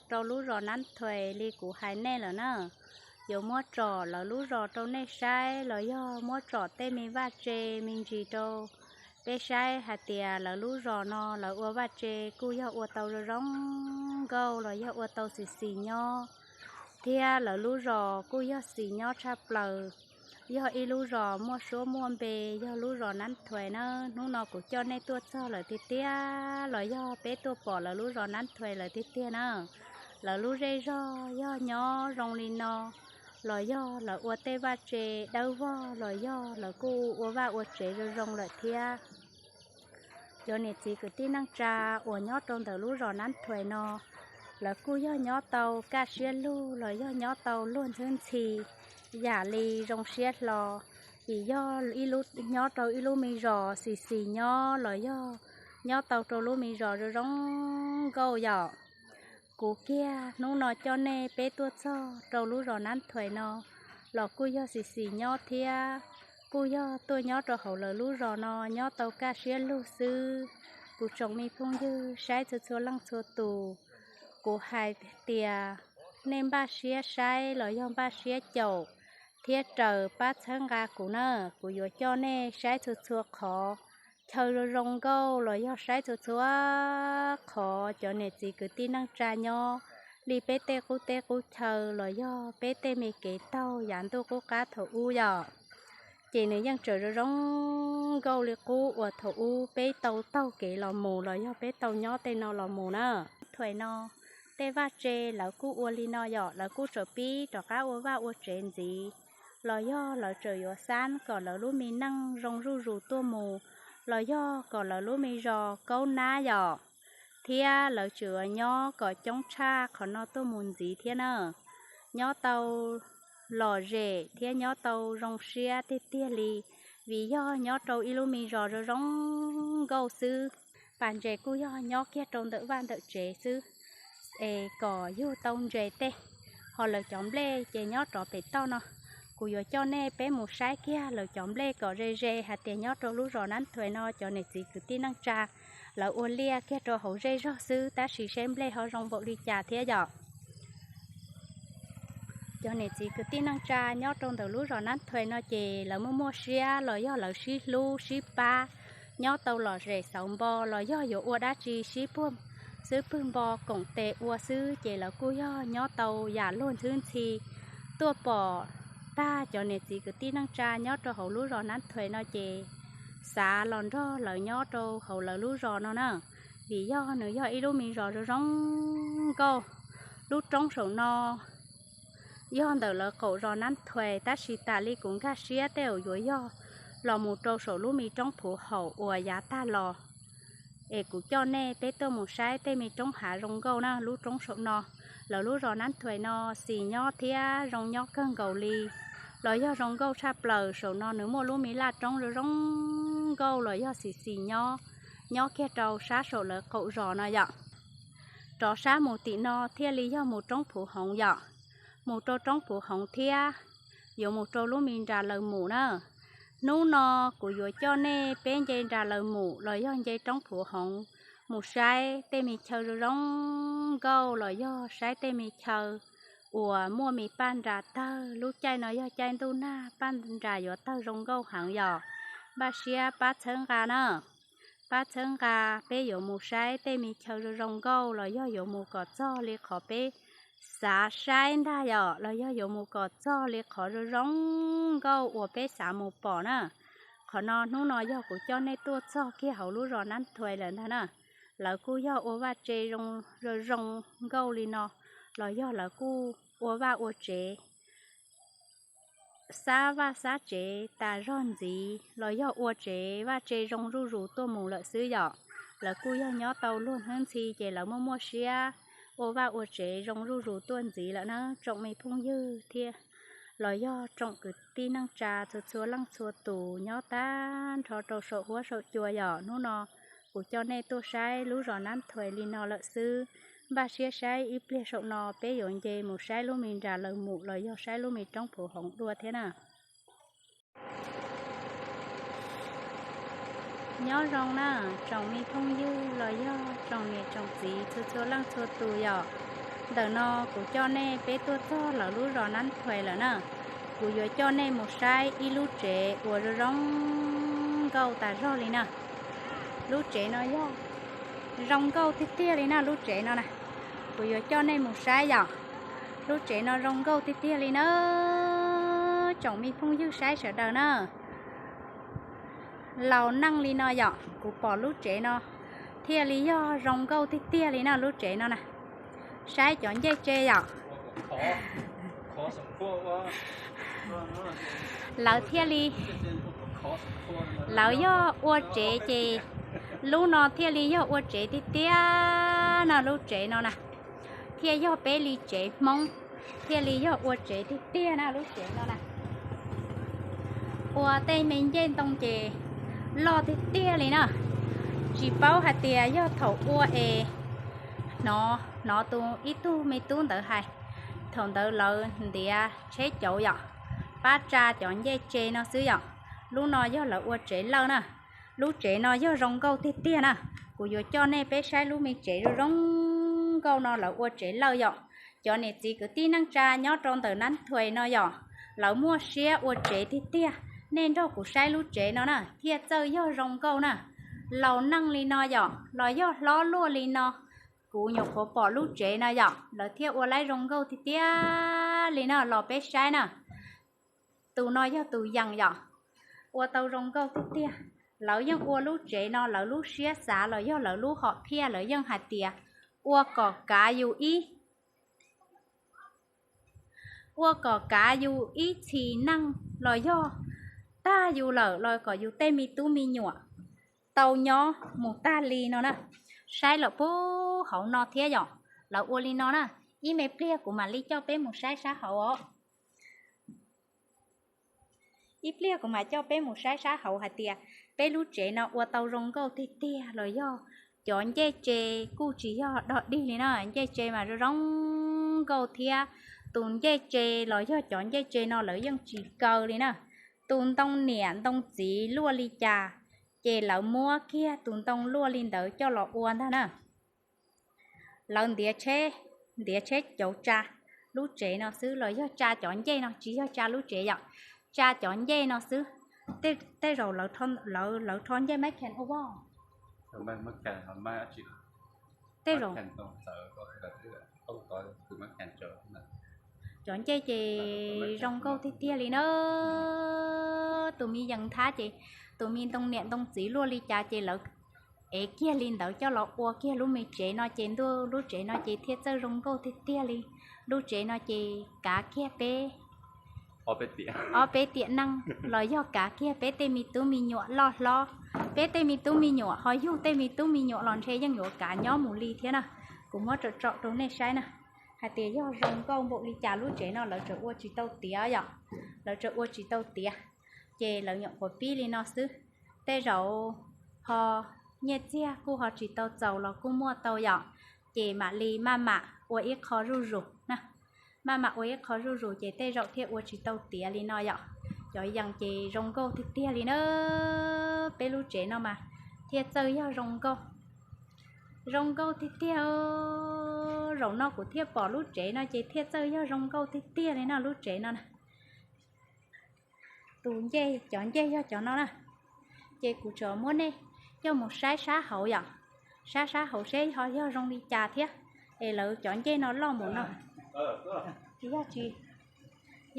rau lub zos Nab Thuais li kuv hais nej lawm na. Yuav muab tsom lawv lub zos rau nej saib los yog muab tsom tej me vaj tse me ntsis rau peb saib hais tias lawv lub zos no lawv ua vaj tse kuj yog ua tau zoo zoo nkauj los yog ua tau xis xis nyob, thiab lawv lub zos kuj yog xis nyob tshaj plaws. Yog ib lub zos muaj suab muaj npe, yog lub zos Nab Thuais na. Hnub no kuv coj nej tuaj txog lawm tiag tiag los yog peb tuaj pom lawv lub zos Nab Thuais lawm tiag tiag na. Lawv lub zej zog yog nyob zoo li no, los yog lawv ua tej vaj tse dawb vog los yog lawv kuj ua vaj ua tsev zoo zoo lawm thiab. Cov niam txiv kwv tij neej tsa uas nyob rau ntawm lub zos Nab Thuais no, lawv kuj yog nyob tau kaj siab lug los yog nyob tau luag ntxhwb ntxhi yam li zoo siab hlo, vim yog ib lub, nyob rau ib lub me zos xis xis nyob los yog nyob tau rau lub me zos zoo zoo nkauj yom. Kuv kiag hnub no coj nej peb tuaj txog rau lub zos Nab Thuais no los kuj yog xis xis nyob thiab, kuj yog tuaj nyob rau hauv lawv lub zos no nyob tau kaj siab lug xwb. Kuv tsoom me phooj ywg saib txhua txhua leej txhua tus, kuv hais tias nej npaj siab saib los yog npaj siab caum thiab raws pab txhawb nqa kuv na. Kuv yuav coj nej saib txhua txhua qhov chaw zoo zoo nkauj los yog saib txhua txhua qhov cov niam txiv kwv tij neej tsa nyob li peb tej qub teb qub chaw los yog peb tej me kev taug yav ntuj qub qab thaum ub yom. Ces nws yeej tseem zoo zoo nkauj li qub uas thaum ub peb tau taug kev los mus los yog peb tau nyob tej no los mus na. Thuais no tej vaj tse lawv kuj ua li no yom, lawv kuj tseem pib rov qab ua vaj ua tsev ntxiv, los yog lawv tseem yuav xab kom lawv lub me neej zoo zuj zus tuaj mus, los yog kom lawv lub me zos kaub nab yom, thiab lawv tseem yuav nyob kom coob tshaj qhov no tuaj mus ntxiv thiab na. Nyob tau lom zem thiab nyob tau zoo siab tiag tiag li, vim yog nyob rau ib lub me zos zoo zoo nkauj xwb. Pas ntses kuj yog nyob kiag rau ntawm vaj ntawm tsev xwb, es kom yug tau ntses tej. Ho lawv cov nplej ces nyob rov pem toj no. Kuv yuav coj nej peb mus saib kiag lawv cov nplej kom ze ze hais tias nyob rau lub zos Nab Thuais no cov niam txiv kwv tij neej tsa lawv ua liaj kiag rau hauv zej zog xwb tab sis seb nplej ho zoo npaum li cas thiab yom. Cov niam txiv kwv tij neej tsa nyob rau ntawm lub zos Nab Thuais no ces lawv muaj muaj siab los yog lawv sib hlub sib pab, nyob tau lom zem xauv npo los yog yuav ua dab tsi sib puag xwb pwg npo koom tes ua xwb ces lawv kuj yog nyob tau yam luag ntxhwb ntxhi. Tuaj pom tag cov niam txiv kwv tij neej tsa nyob rau hauv lub zos Nab Thuais no ces xav los nrog lawv nyob rau hauv lawv lub zos no na, vim yog nws yog ib lub me zos zoo zoo nkauj. Lub roob saum no yog ntawm lawv qaum zos Nab Thuais tab sis tas li kuv nkag siab tej zaum yuav yog los mus rau saum lub me roob Phuv Haum uas yav tag los. Es kuv coj nej peb tuaj mus saib tej me roob hav zoo nkauj na. Lub roob saum no, lawv lub zos Nab Thuais no xis nyob thiab zoo nyob kawg nkaus li, los yog zoo nkauj tshaj plaws. Saum no nws muaj lub me laj roob zoo zoo nkauj los yog xis xis nyob, nyob kiag rau sab saum lawv qaum zos no yom. Rov sab mus tim no thiaj li yog mus roob Phuv Hoov yom. Mus rau roob Phuv Hoov thiab yuav mus rau lub me nra Laws Mus na. Hnub no kuv yuav coj nej peb nce nra Laws Mus los yog nce roob Phuv Hoov mus saib tej me chaw zoo zoo nkauj los yog saib tej me chaw uas muaj me paj nra tawg. Lub caij no yog caij ntuj nag, paj nra yuav tawg zoo nkauj heev yom. Npaj siab pab txhawb nqa na. Pab txhawb nqa, peb yuav mus saib tej me chaw zoo zoo nkauj los yog yuav mus kom txog li qhov peb xav saib ntag yom, los yog yuav mus kom txog li qhov zoo zoo nkauj uas peb xav mus pom na. Qhov no hnub no yog kuv coj nej tuaj txog kiag hauv lub zos Nab Thuais lawm ntag na. Lawv kuj yog ua vaj tse zoo zoo nkauj li no, los yog lawv kuj ua vaj ua tsev xab vaj xab tsev tas zog ntxiv los yog ua tsev vaj tse zoo zuj zus tuaj mus lawm xwb yom. Lawv kuj yog nyob tau luag hnub ntxhi ces lawv muaj muaj siab ua vaj ua tsev zoo zuj zus tuaj ntxiv lawm na tsoom me phooj ywg thiab los yog tsoom kwv tij neej tsa txhua txhua leej txhua tus nyob tag nrho rau saum huab saum cua yom. Hnub no kuv coj nej tuaj saib lub zos Nab Thuais li no lawm xwb. Npaj siab saib ib pliag saum no peb yuav nce mus saib lub me nra Laws Mus los yog saib lub me roob Phuv Hoov dua thiab na. Nyob zoo na, tsoom me phooj ywg los yog tsoom niam tsoom txiv txhua txhua leej txhua tus yom. Ntawm no kuv coj nej peb tuaj txog lawv lub zos Nab Thuais lawm na. Kuv yuav coj nej mus saib ib lub tsev uas zoo zoo nkauj tas zog li na. Lub tsev no yog zoo nkauj tiag tiag li na, lub tsev no na. Kuv yuav coj nej mus saib yom. Lub tsev no zoo nkauj tiag tiag li na, tsoom me phooj ywg saib sawv daws na. Laus neej li no yom, kuv pom lub tsev no thiaj li yog zoo nkauj tiag tiag li na, lub tsev no na. Saib cov ncej tsev yom. Lawv thiaj li, lawv yog ua tsev ces lub no thiaj li yog ua tsev tiag tiag na, lub tsev no na. Thiaj yog peb li tsev Hmoob, thiaj li yog ua tsev tiag tiag na, lub tsev no na. Ua tej me ncej ntoo ces loj tiag tiag li na. Tsis paub hais tias yog thaum ua es hnov, hnov tus ib tug me tub ntawd hais, thaum ntawd lawv ntiav tsheb cauv yom, pab tsa cov ncej tsev no xwb yom. Lub no yog lawv ua tsev lawj na. Lub tsev no yog zoo nkauj tiag tiag na. Kuv yuav coj nej peb saib lub me tsev zoo zoo nkauj no lawv ua tsev lawj yom. Cov niam txiv kwv tij neej tsa nyob rau ntawm Nab Thuais no yom, lawv muaj siab ua tsev tiag tiag. Nej nrog kuv saib lub tsev no na, thiaj txawj yog zoo nkauj na. Laus neej li no yom, los yog hlob luaj li no, kuv nyuam qhuav pom lub tsev no yom, lawv thiaj ua laib zoo nkauj tiag tiag li na, los peb saib na. Tus no yog tus yees yom, ua tau zoo nkauj tiag tiag. Lawv yeej ua lub tsev no, lawv lub siab xav los yog lawv lub hom phiaj lawv yeej hais tias ua kom kav yus ib, ua kom kav yus ib txhis neej los yog tag yus lawm los kom yus tej me tub me nyuam tau nyob mus tag li no na. Saib lawm puag hauv no thiab yom, lawv ua li no na. Ib me pliag kuv mam li coj peb mus saib sab hauv os. Ib pliag kuv mam coj peb mus saib sab hauv hais tias peb lub tsev no ua tau zoo nkauj tiag tiag los yog cov ncej tsev kuj tsis yog dog dig li na, ncej tsev mas zoo zoo nkauj thiab. Tus ncej tsev los yog cov ncej tsev no lawv yeej tsis kaw li na. Tus ntoo niam ntoo txiv luaj li cas, ces lawv muab kiag tus ntoo luaj li ntawd coj los ua ntag na. Lawv ntiav tsheb, ntiav tsheb cauv tsa lub tsev no xwb los yog tsa cov ncej no, tsis yog tsa lub tsev yom, tsa cov ncej no xwb. Tej zaum lawv, lawv rho ncej mab khees ua voj. Tej zaum cov ncej ces zoo nkauj tiag tiag li na. Tus me yees thab ces tus me ntoo niam ntoo txiv luaj li cas ces lawv ev kiag li ntawd coj los ua kiag lub me tsev no ces ntuj lub tsev no ces thiaj txawj zoo nkauj tiag tiag li. Lub tsev no ces kav kiag peb ob peb tiam neej los yog kav kiag peb tej me tub me nyuam loj hlob. Peb tej me tub me nyuam ho yug tej me tub me nyuam los ntshe yeej yuav kav nyob mus li thiab na. Kuv muab tsom tsom rau nej saib na, hais tias yog zoo nkauj npaum li cas lub tsev no lawv tseem ua tsis tau tiav yom. Lawv tseem ua tsis tau tiav, ces lawv nyuam qhuav pib li no xwb. Tej zaum ho nyiaj txiag kuj ho tsis tau txaus los kuj muaj tau yom, ces mam li maj mam ua ib qho zuj zus na. Maj mam ua ib qho zuj zus ces tej zaum thiaj ua tsis tau tiav li no yom. Cov yees ces zoo nkauj tiag tiag li na. Peb lub tsev no mas thiaj txawj yog zoo nkauj. Zoo nkauj tiag tiag. Zaum no kuv thiaj pom lub tsev no ces thiaj txawj yog zoo nkauj tiag tiag li na, lub tsev no na. Tus ncej, cov ncej yog cov no na. Ces kuv tsuas muab nej coj mus saib sab hauv yom, saib sab hauv seb ho yog zoo li cas thiab. Es lawv cov ncej no loj mus no,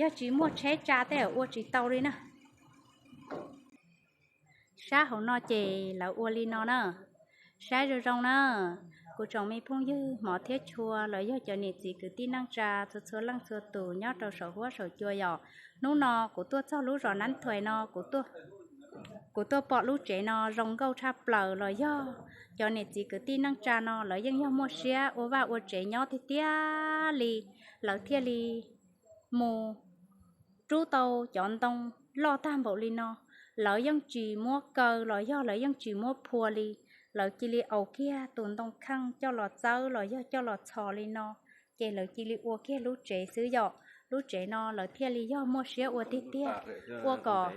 yog tsis muaj tsheb tsa tej zaum ua tsis tau li na. Sab hauv no ces lawv ua li no na. Saib zoo zoo na, kuv tsoom me phooj ywg hmov thiab tshua los yog cov niam txiv kwv tij neej tsa txhua txhua leej txhua tus nyob rau saum huab saum cua yom. Hnub no kuv tuaj txog lub zos Nab Thuais no, kuv tuaj pom lub tsev no zoo nkauj tshaj plaws los yog cov niam txiv kwv tij neej tsa no lawv yeej yog muaj siab ua vaj ua tsev nyob tiag tiag li, lawv thiaj li mus rub tau cov ntoo loj tag npaum li no. Lawv yeej tsis muab kaw los yog lawv yeej tsis muab phua li, lawv cia li aus kiag tus ntoo kheej coj los txawb los yog coj los txhos li no, ces lawv cia li ua kiag lub tsev xwb yom. Lub tsev no lawv thiaj li yog muaj siab ua tiag tiag, ua kom,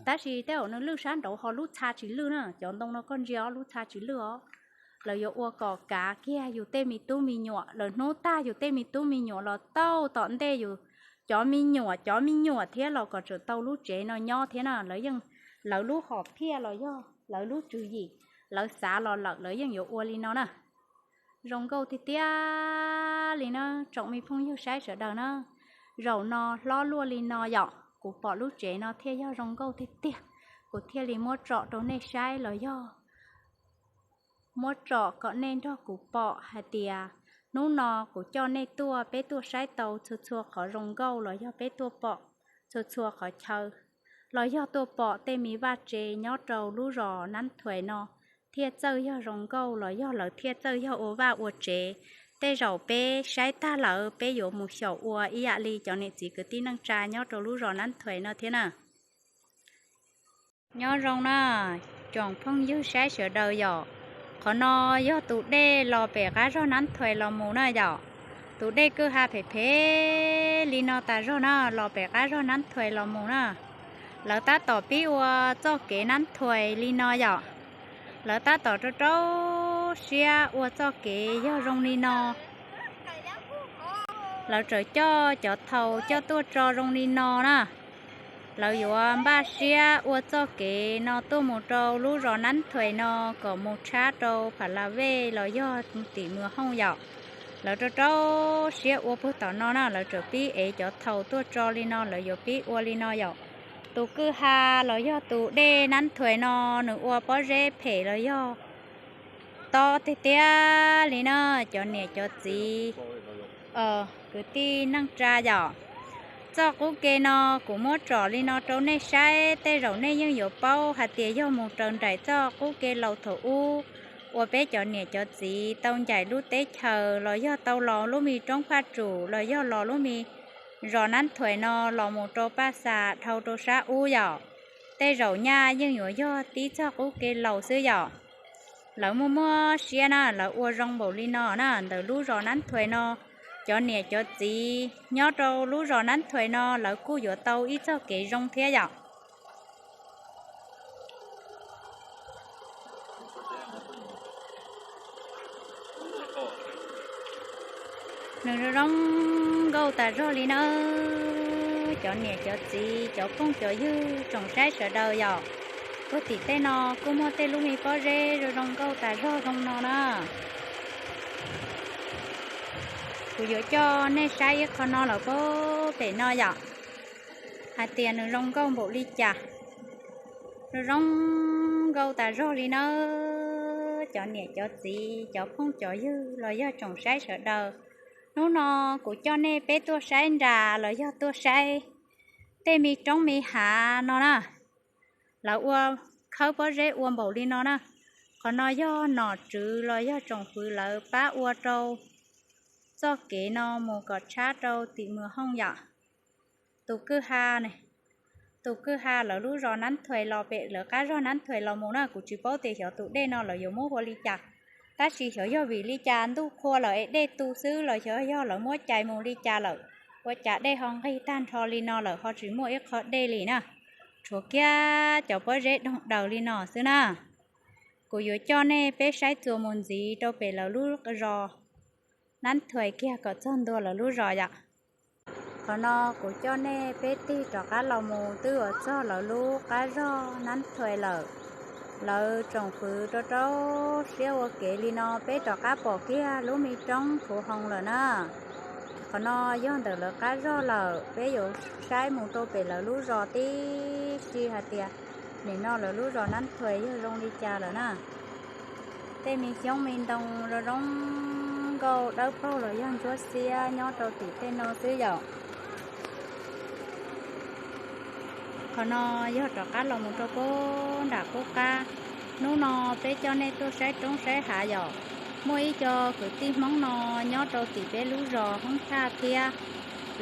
tab sis tej zaum nws lwj sab nraud ho lub txha tsis lwj na, cov ntoo no koj ntsia lub txha tsis lwj os. lawv yuav ua kom kav kiag yus tej me tub me nyuam, lawv hnub tag yus tej me tub me nyuam los tau tom ntej yus cov me nyuam, cov me nyuam thiab los kom tseem tau lub tsev no nyob thiab na. Lawv yeej, lawv lub hom phiaj los yog lawv lub tswv yim, lawv xav los lawm lawv yeej yuav ua li no na. Zoo nkauj tiag tiag li na tsoom me phooj ywg saib sawv daws na. Zaum no hlob luaj li no yom, kuv pom lub tsev no thiaj yog zoo nkauj tiag tiag, kuv thiaj li muab tsom rau nej saib los yog muab tsom kom nej nrog kuv pom hais tias hnub no kuv coj nej tuaj, peb tuaj saib tau txhua txhua qhov zoo nkauj los yog peb tuaj pom txhua txhua qhov chaw, los yog tuaj pom tej me vaj tse nyob rau lub zos Nab Thuais no thiaj txawj yog zoo nkauj los yog lawv thiaj txawj yog ua vaj ua tsev. Tej zaum peb saib tag lawm peb yuav mus xyaum ua ib yam li cov niam txiv kwv tij neej tsa nyob rau lub zos Nab Thuais no thiab na. Nyob zoo na tsoom phooj ywg saib sawv daws yom. Qhov no yog tus dej los pem qab zog Nab Thuais los mus na yom. Tus dej kwj ha phem phem li no tas zog na los pem qab zog Nab Thuais los mus na. Lawv tab tom pib ua txoj kev Nab Thuais li no yom. Lawv tab tom rau rau siab ua txoj kev yog zoo li no. Lawv tseem coj cov thaus coj tuaj tso zoo li no na. Lawv yuav npaj siab ua txoj kev no tuaj mus rau lub zos Nab Thuais no kom mus tshab rau Pham La Vej los yog tim Mws Hooj yom. Lawv rau rau siab ua puag tom no na, lawv tseem pib ev cov thaus tuaj tso li no, lawv yuav pib ua li no yom. Tus kwj ha los yog tus dej Nab Thuais no nws ua pob zeb phem los yog tob tiag tiag li na cov niam cov txiv, kwv tij neej tsa yom. Txoj qub ke no kuv muab tsom li no rau nej saib, tej zaum nej yeej yuav paub hais tias yog mus raws nraim txoj qub ke laus thaum ub uas peb cov niam cov txiv tau ncaim lub teb chaws los yog tau los lub me roob Phaj Tsum los yog los lub me zos Nab Thuais no los mus rau Paj Xas dhau rau sab ub yom. Tej zaum nyaj yeej yuav yog tib txoj qub ke laus xwb yom. Lawv muaj muaj siab na, lawv ua zoo npaum li no na, ntawm lub zos Nab Thuais no cov niam cov txiv nyob rau lub zos Nab Thuais no lawv kuj yuav tau ib txoj kev zoo thiab yom. Nws zoo zoo nkauj tas zog li na. Cov niam cov txiv cov phooj cov ywg tsoom saib sawv daws yom, puag tim tej no kuj muaj tej lub me pob zeb zoo zoo nkauj tas zog zoo no na. Kuv yuav coj nej saib ib qho no lawm puag pem no yom, hais tias nws zoo nkauj npaum li cas. Zoo zoo nkauj tas zog li nawb cov niam cov txiv cov phooj cov ywg los yog tsoom saib sawv daws. Hnub no kuv coj nej peb tuaj saib nras los yog tuaj saib tej me roob me hav no na. Lawv ua khawb pob zeb ua npaum li no na. Qhov no yog nom tswv los yog tsoom fwv lawv pab ua rau txoj kev no mus kom tshab rau tim Mws Hooj yom. Tus kwj ha, tus kwj ha lawv lub zos Nab Thuais los pem lawv qab zog Nab Thuais los mus na, kuv tsis paub tias xyov tus dej no lawv yuav muab hu ua li cas, tab sis xyov yog vim li cas ntuj qhua lawm es dej tu xwb los xyov yog lawv muab cais mus li cas lawm, ua cas dej ho nqig tag nrho li no lawm ho tsis muaj ib qho dej li na. Tshuav kiag cov pob zeb doog daws li no xwb na. Kuv yuav coj nej peb saib txuas mus ntxiv rau pem lawv lub zos Nab Thuais kiag kom txog ntua lawv lub zos yom. Qhov no kuv coj nej peb tig rov qab los mus twb yuav txog lawv lub qab zog Nab Thuais lawm. Lawv tsoom fwv rau rau siab ua kev li no, peb rov qab pom kiag lub me roob Phuv Hoo lawm na. Qhov no yog ntawm lawv qab zog lawm, peb yuav saib mus rau pem lawv lub zos tib si hais tias nim no lawv lub zos Nab Thuais yog zoo li cas lawm na. Tej me xyoob me ntoo zoo zoo nkauj dawb paug los yog ntsuab xiab nyob rau tim tej no xwb yom. Qhov no yog rov qab los mus rau puag nram qub qab. Hnub no peb coj nej tuaj saib roob saib hav yom. Muaj ib co kwv tij Hmoob no nyob rau tim peb lub zos Hoob Thaj thiab,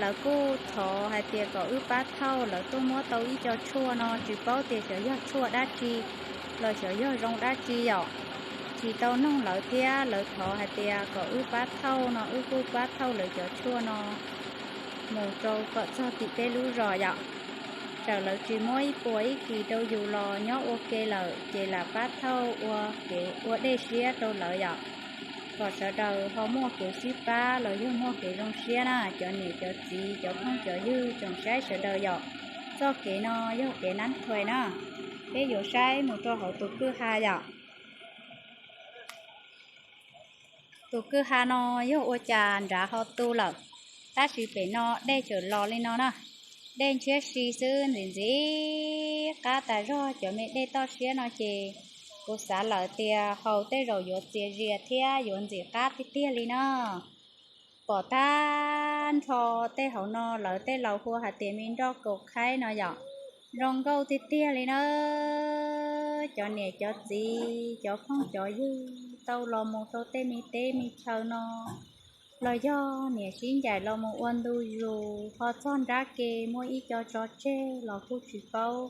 lawv kuj thov hais tias kom wb pab thauj, lawv tuaj muab tau ib co tshuaj no tsis paub tias xyov yog tshuaj dab tsi los xyov yog zoo dab tsi yom. Tsis tau noog lawv thiab lawv thov hais tias kom wb pab thauj no wb kuj pab thauj lawv cov tshuaj no mus rau kom txog tim peb lub zos yom. Txawm lawv tsis muab ib puas ib kis rau yus los nyob ua ke lawm ces lam pab thauj ua kev ua dej siab rau lawv yom, kom sawv daws ho muaj kev sib pab los yog muaj kev zoo siab na cov niam cov txiv cov phooj cov ywg tsoom saib sawv daws yom. Txoj kev no yog kev nab thuais na, peb yuav saib mus rau hauv tus kwj ha yom. Tus kwj ha no yog ua cas nrad ho tu lawm, tab sis pem no dej tseem los li no na. Dej ntshiab si xwb, ntxim ntxim qab tas zog. Cov me dej toj siab no ces kuv xav lawm tias haus tej zaum yuav txias zias thiab yuav ntxim qab tiag tiag li na. Pom tag nrho tej hauv no lawv tej laus hu hais tias me nroj kaum khaib no yom. Zoo nkauj tiag tiag li na. Cov niam cov txiv cov phooj cov ywg tau los mus rau tej me teb me chaw no, los yog niam sib ncaim los mus ua ntu zus ho txog nrab ke muaj ib co tso tseg los kuj tsis paub,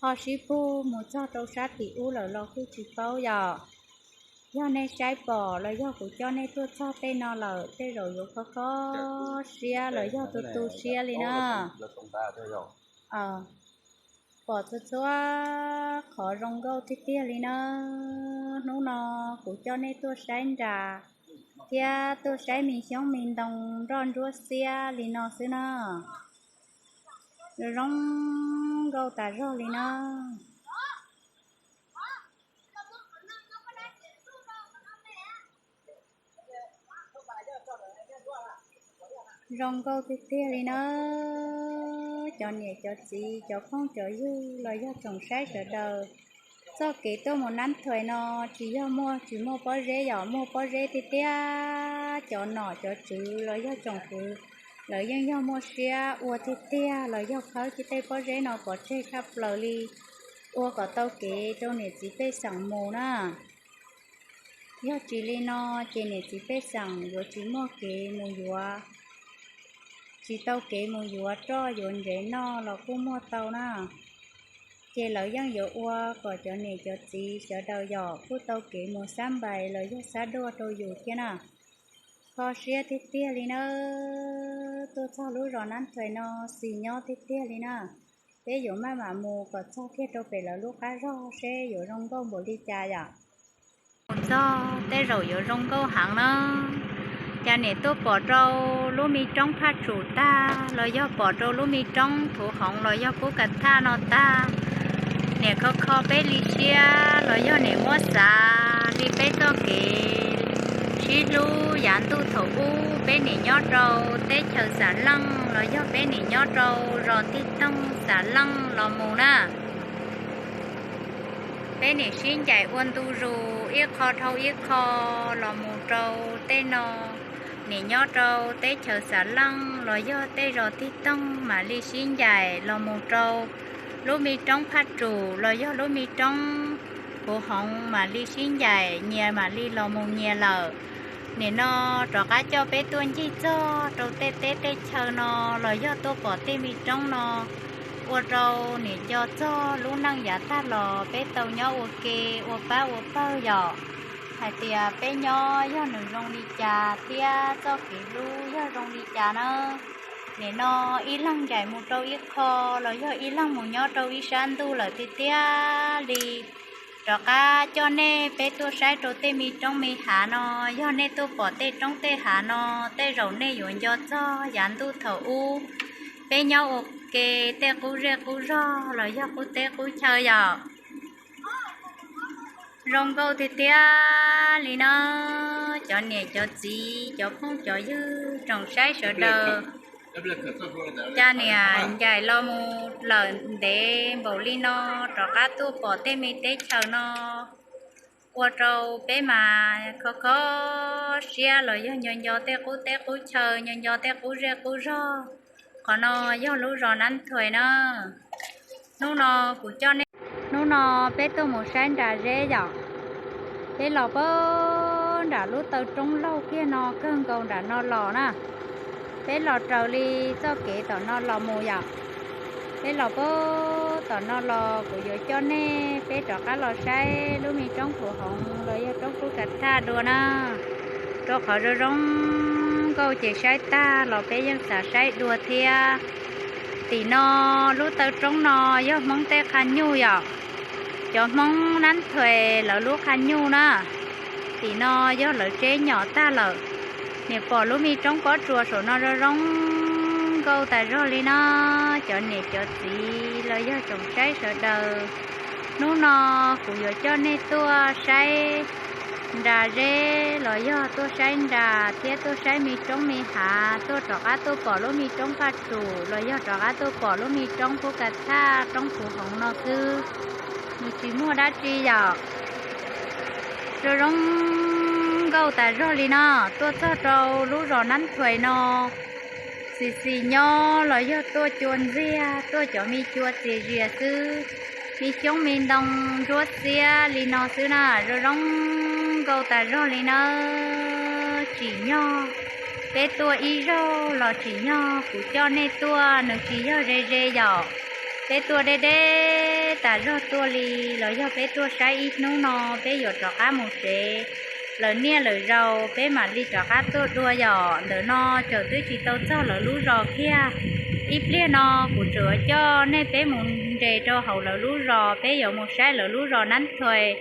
ho sib pug mus txog rau sab tim ub lawm los kuj tsis paub yom. Yog nej saib pom los yog kuv coj nej tuaj txog tej no lawm tej zaum yuav kho kho siab los yog tu tu siab li na. Pom txhua txhua qhov zoo nkauj tiag tiag li na. Hnub no kuv coj nej tuaj saib nras thiab tuaj saib me xyoob me ntoo nroj ntsuab xiab li no xwb na. Zoo nkauj tas zog li na. Zoo nkauj tiag tiag li na. Cov niam cov txiv cov phooj cov ywg los yog tsoom saib sawv daws, txoj kev tuaj mus nab thuais no tsis yog muaj tsis muaj pob zeb yom, muaj pob zeb tiag tiag. Cov nom cov tswv los yog tsoom kwv lawv yeej yog muaj siab ua tiag tiag los yog khawb tej pob zeb no pov tseg tshaj plaws li, ua kom tau kev rau niam txiv pej xeem mus na. Yog tsis li no ces niam txiv pej xeem yuav tsis muaj kev mus yuav, tsis tau kev mus yuav roj yuav ntsev noj los kuj muaj tau na. Ces lawv yeej yuav ua kom cov niam cov txiv sawv daws yom kuj tau kev mus xab npais los yog xab duaj rau yus thiab na. Kho siab tiag tiag li na. Tuaj txog lub zos nab thuais no xis nyob tiag tiag li na. Peb yuav maj mam mus kom txog kiag rau pem lawv lub qab zog seb yuav zoo nkauj npaum li cas yom. Mus txog tej zaum yuav zoo nkauj heev na. Cas niam tuaj pom rau lub me roob Phaj Tsum tag los yog pom rau lub me roob Phuv Hoov los yog Pub Ka Thaj no tag, niam kho kho peb li siab los yog niam muab xav li peb txoj kev sib hlub yav ntuj thaum ub, peb niam nyob rau teb chaws Xam Leej los yog peb niam nyob rau zos Tij Toog Xam Leej los mus na. Peb niam sib ncaim ua ntu zus ib qho dhau ib qho los mus rau tej no, niam nyob rau teb chaws Xam Leej los yog tej zos Tij Toog mam li sib ncaim los mus rau lub me roob Phaj Tsum los yog lub me roob Phuv Hoov mam li sib ncaim nyias mam li los mus nyias lawm. Nim no rov qab coj peb tuaj ncig txog rau tej teb tej chaw no los yog tuaj pom tej me roob no, ua rau niam nco txog lub neej yav tag los peb tau nyob ua ke ua pab ua pawg yom, hais tias peb nyob yog nws zoo li cas thiab txoj kev hlub yog zoo li cas na. Nim no ib leeg ncaim mus rau ib qho los yog ib leeg mus nyob rau ib sab ntuj lawm tiag tiag li. Rov qab coj nej peb tuaj saib rau tej me roob me hav no, yog nej tuaj pom tej roob tej hav no, tej zaum nej yuav nco txog yav ntuj thaum ub peb nyob ua ke tej qub zej qub zog los yog qub teb qub chaw yom. Zoo nkauj tiag tiag li na. Cov niam cov txiv cov phooj cov ywg tsoom saib sawv daws, cas niam ncaim los mus lawm ntev npaum li no, rov qab tuaj pom tej me teb chaws no, ua rau peb mas kho kho siab los yog nco nco tej qub teb qub chaw, nco nco tej qub zej qub zog. Qhov no yog lub zos Nab Thuais na. Hnub no kuv coj nej, hnub no peb tuaj mus saib nram zeb yom. Peb los pag nram lub taw roob laug kiag no kawg nkaus nram no los na. Peb los raws li txoj kev tom no los mus yom. Peb los pag tom no los kuv yuav coj nej peb rov qab los saib lub me roob Phuv Hoov los yog roob Kub Ka Thaj dua na. Rau qhov zoo zoo nkauj ces saib tag los peb yeej xav saib dua thiab. Tim no lub taw roob no yog Hmoob tej qha nyuj yom, cov Hmoob Nab Thuais lawv lub qha nyuj na. Tim no yog lawv tseb nyom tag lawm. Nim pom lub me roob pob tsuas saum no zoo zoo nkauj tas zog li no. Cov niam cov txiv los yog tsoom saib sawv daws, hnub no kuv yuav coj nej tuaj saib nra zeb los yog tuaj saib nra thiab tuaj saib me roob me hav, tuaj rov qab tuaj pom lub me roob Phaj Tsum los yog rov qab tuaj pom lub me roob Phub Ka Thaj, roob Phuv Hoov no xwb. Nws tsis muaj dab tsi yom. Zoo zoo nkauj tas zog li no, tuaj txog rau lub zos Nab Thuais no, xis xis nyob los yog tuaj cua ntxiag, tuaj cov me cua txias zias xwb, me xyoob me ntoo ntsuab xiab li no xwb na, zoo zoo nkauj tas zog li nawb. Tsim nyog peb tuaj ib zaug los tsim nyog kuv coj nej tuaj, nws tsis yog ze ze yom. Peb tuaj deb deb tas zog tuaj li, los yog peb tuaj saib ib hnub no peb yuav rov qab mus tsev, lawm niaj lawm zaus peb mam li rov qab tuaj dua yom. Ntawm no tseem twb tsis tau txog lawv lub zos kiag, ib pliag no kuv tseem coj nej peb mus nres rau hauv lawv lub zos, peb yuav mus saib lawv lub zos Nab Thuais,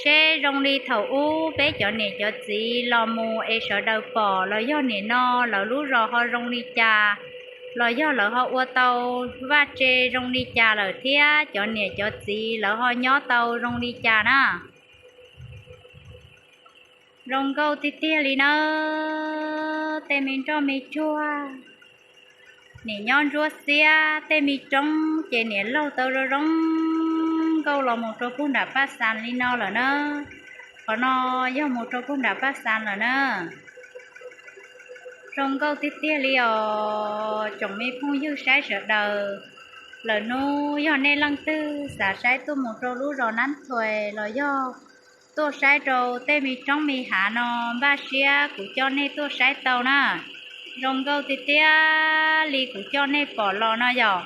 seb zoo li thaum ub peb cov niam cov txiv los mus es sawv daws pom los yog nim no lawv lub zos ho zoo li cas, los yog lawv ho ua tau vaj tse zoo li cas lawm thiab cov niam cov txiv lawv ho nyob tau zoo li cas na. Zoo nkauj tiag tiag li nawb, tej me nroj me tsuag, nim nyob ntsuab xiab, tej me roob ces nim laug tau zoo zoo nkauj los mus rau puag nram Paj Xas li no lawm na. Qhov no yog mus rau puag nram Paj Xas lawm na. Zoo nkauj tiag tiag li os tsoom me phooj ywg saib sawv daws. Lawm hnub yog nej leej twg xav saib tuaj mus rau lub zos Nab Thuais los yog tuaj saib rau tej me roob me hav no, npaj siab kuv coj nej tuaj saib tau na. Zoo nkauj tiag tiag li kuv coj nej pom los no yom.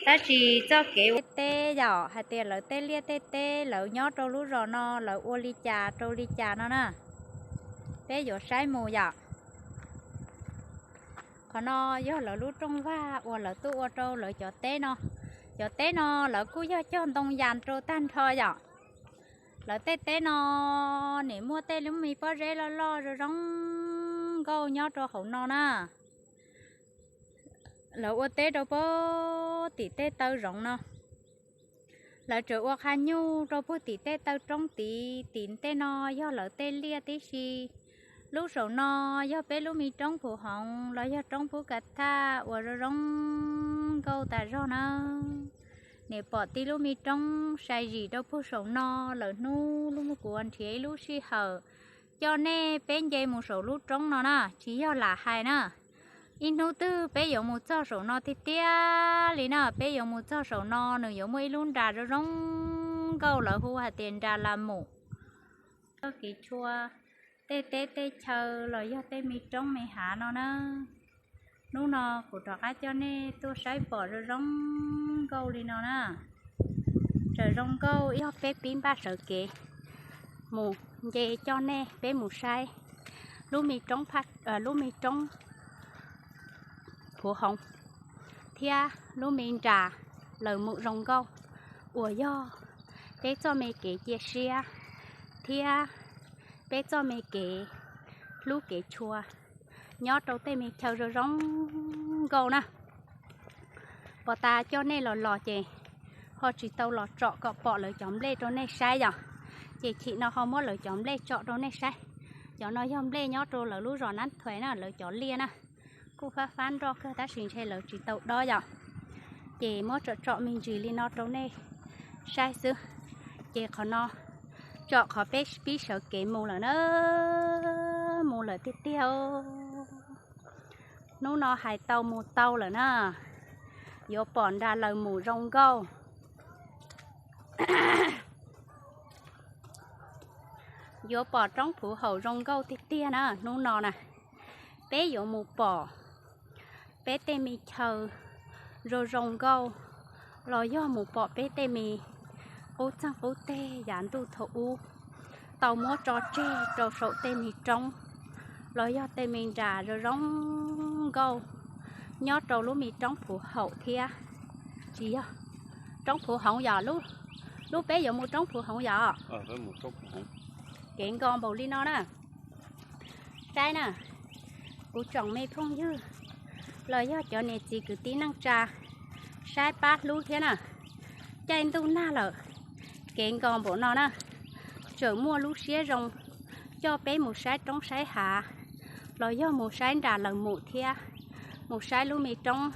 Tab sis txoj kev ua teb yom, hais tias lawv tej liaj tej teb lawv nyob rau lub zos no lawv ua li cas rau li cas no na, peb yuav saib mus yom. Qhov no yog lawv lub rooj vag uas lawv tuaj ua rau lawv cov teb no. Cov teb no lawv kuj yog cog ntoo yas rau tag nrho yom. Lawv tej teb no nim muaj tej lub me pob zeb loj loj zoo zoo nkauj nyob rau hauv no na. Lawv ua teb rau puag tim tej taw zoov no. Lawv tseem ua qha nyuj rau puag tim tej taw roob tid, tim tej no yog lawv tej liaj tib si. Lub saum no yog peb lub me roob Phuv Hoov los yog roob Pub Ka Thaj uas zoo zoo nkauj tas zog na. Nim pom tib lub me roob sai zim rau puag saum no. Lawm hnub lub kuv nrhiav ib lub sij hawm coj nej peb nce mus saum lub roob no na, tsis yog lam hais na. Ib hnub twg peb yuav mus txog saum no tiag tiag li na, peb yuav mus txog saum no nws yuav muaj ib lub nra zoo zoo nkauj lawv hu hais tias nra Las Mus. Txoj kev tshua, tej teb tej chaw los yog tej me roob me hav no na. Hnub no kuv rov qab coj nej tuaj saib pom zoo zoo nkauj li no na. Tseem zoo nkauj ib yog peb pib npaj sawv kev mus nce coj nej peb mus saib lub me roob, lub me roob Phuv Hoov thiab lub me nra Las Mus zoo nkauj uas yog peb txoj me kev cia siab thiab peb txoj me kev hlub kev tshua nyob rau tej me chaw zoo zoo nkauj na. Pos tas coj nej los los ces ho tsis tau los tsom kom pom lawv cov nplej rau nej saib yom. Ces chim no ho muab lawv cov nplej tsom rau nej saib. Cov no yog nplej nyob rau lawv lub zos Nab Thuais na, lawv cov liaj na. Kuj fab fab nroj kawg tab sis ntshe lawv tsis tau dob yom. Ces muab tsom tsom me ntsis li no rau nej saib xwb. Ces qhov no tsom qhov peb pib sawv kev mus lawm na, mus lawm tiag tiag. Hnub no hais tau mus tau lawm na, yuav pom nra Las Mus zoo nkauj, yuav pom roob Phuv Hoov zoo nkauj tiag tiag na. Hnub no na, peb yuav mus pom peb tej me chaw zoo zoo nkauj, los yog mus pom peb tej me qub txeeg qub teg yav ntuj thaum ub tau muab tso tseg rau saum tej me roob, los yog tej me nra zoo zoo nkauj. Nyob rau lub me roob Phuv Haum thiab, tsis yog, roob Phuv Hoov yom, lub peb yuav mus roob Phuv Hoov yom. Kev nkos npaum li no na. Saib na, kuv tsoom me phooj ywg los yog cov niam txiv kwv tij neej tsa, saib pab hlub thiab na. Caij ntuj nag lawm, kev nkos npaum no na, tseem muaj lub siab zoo coj peb mus saib roob saib hav, los yog mus saib nram Laus Mus thiab, mus saib lub me roob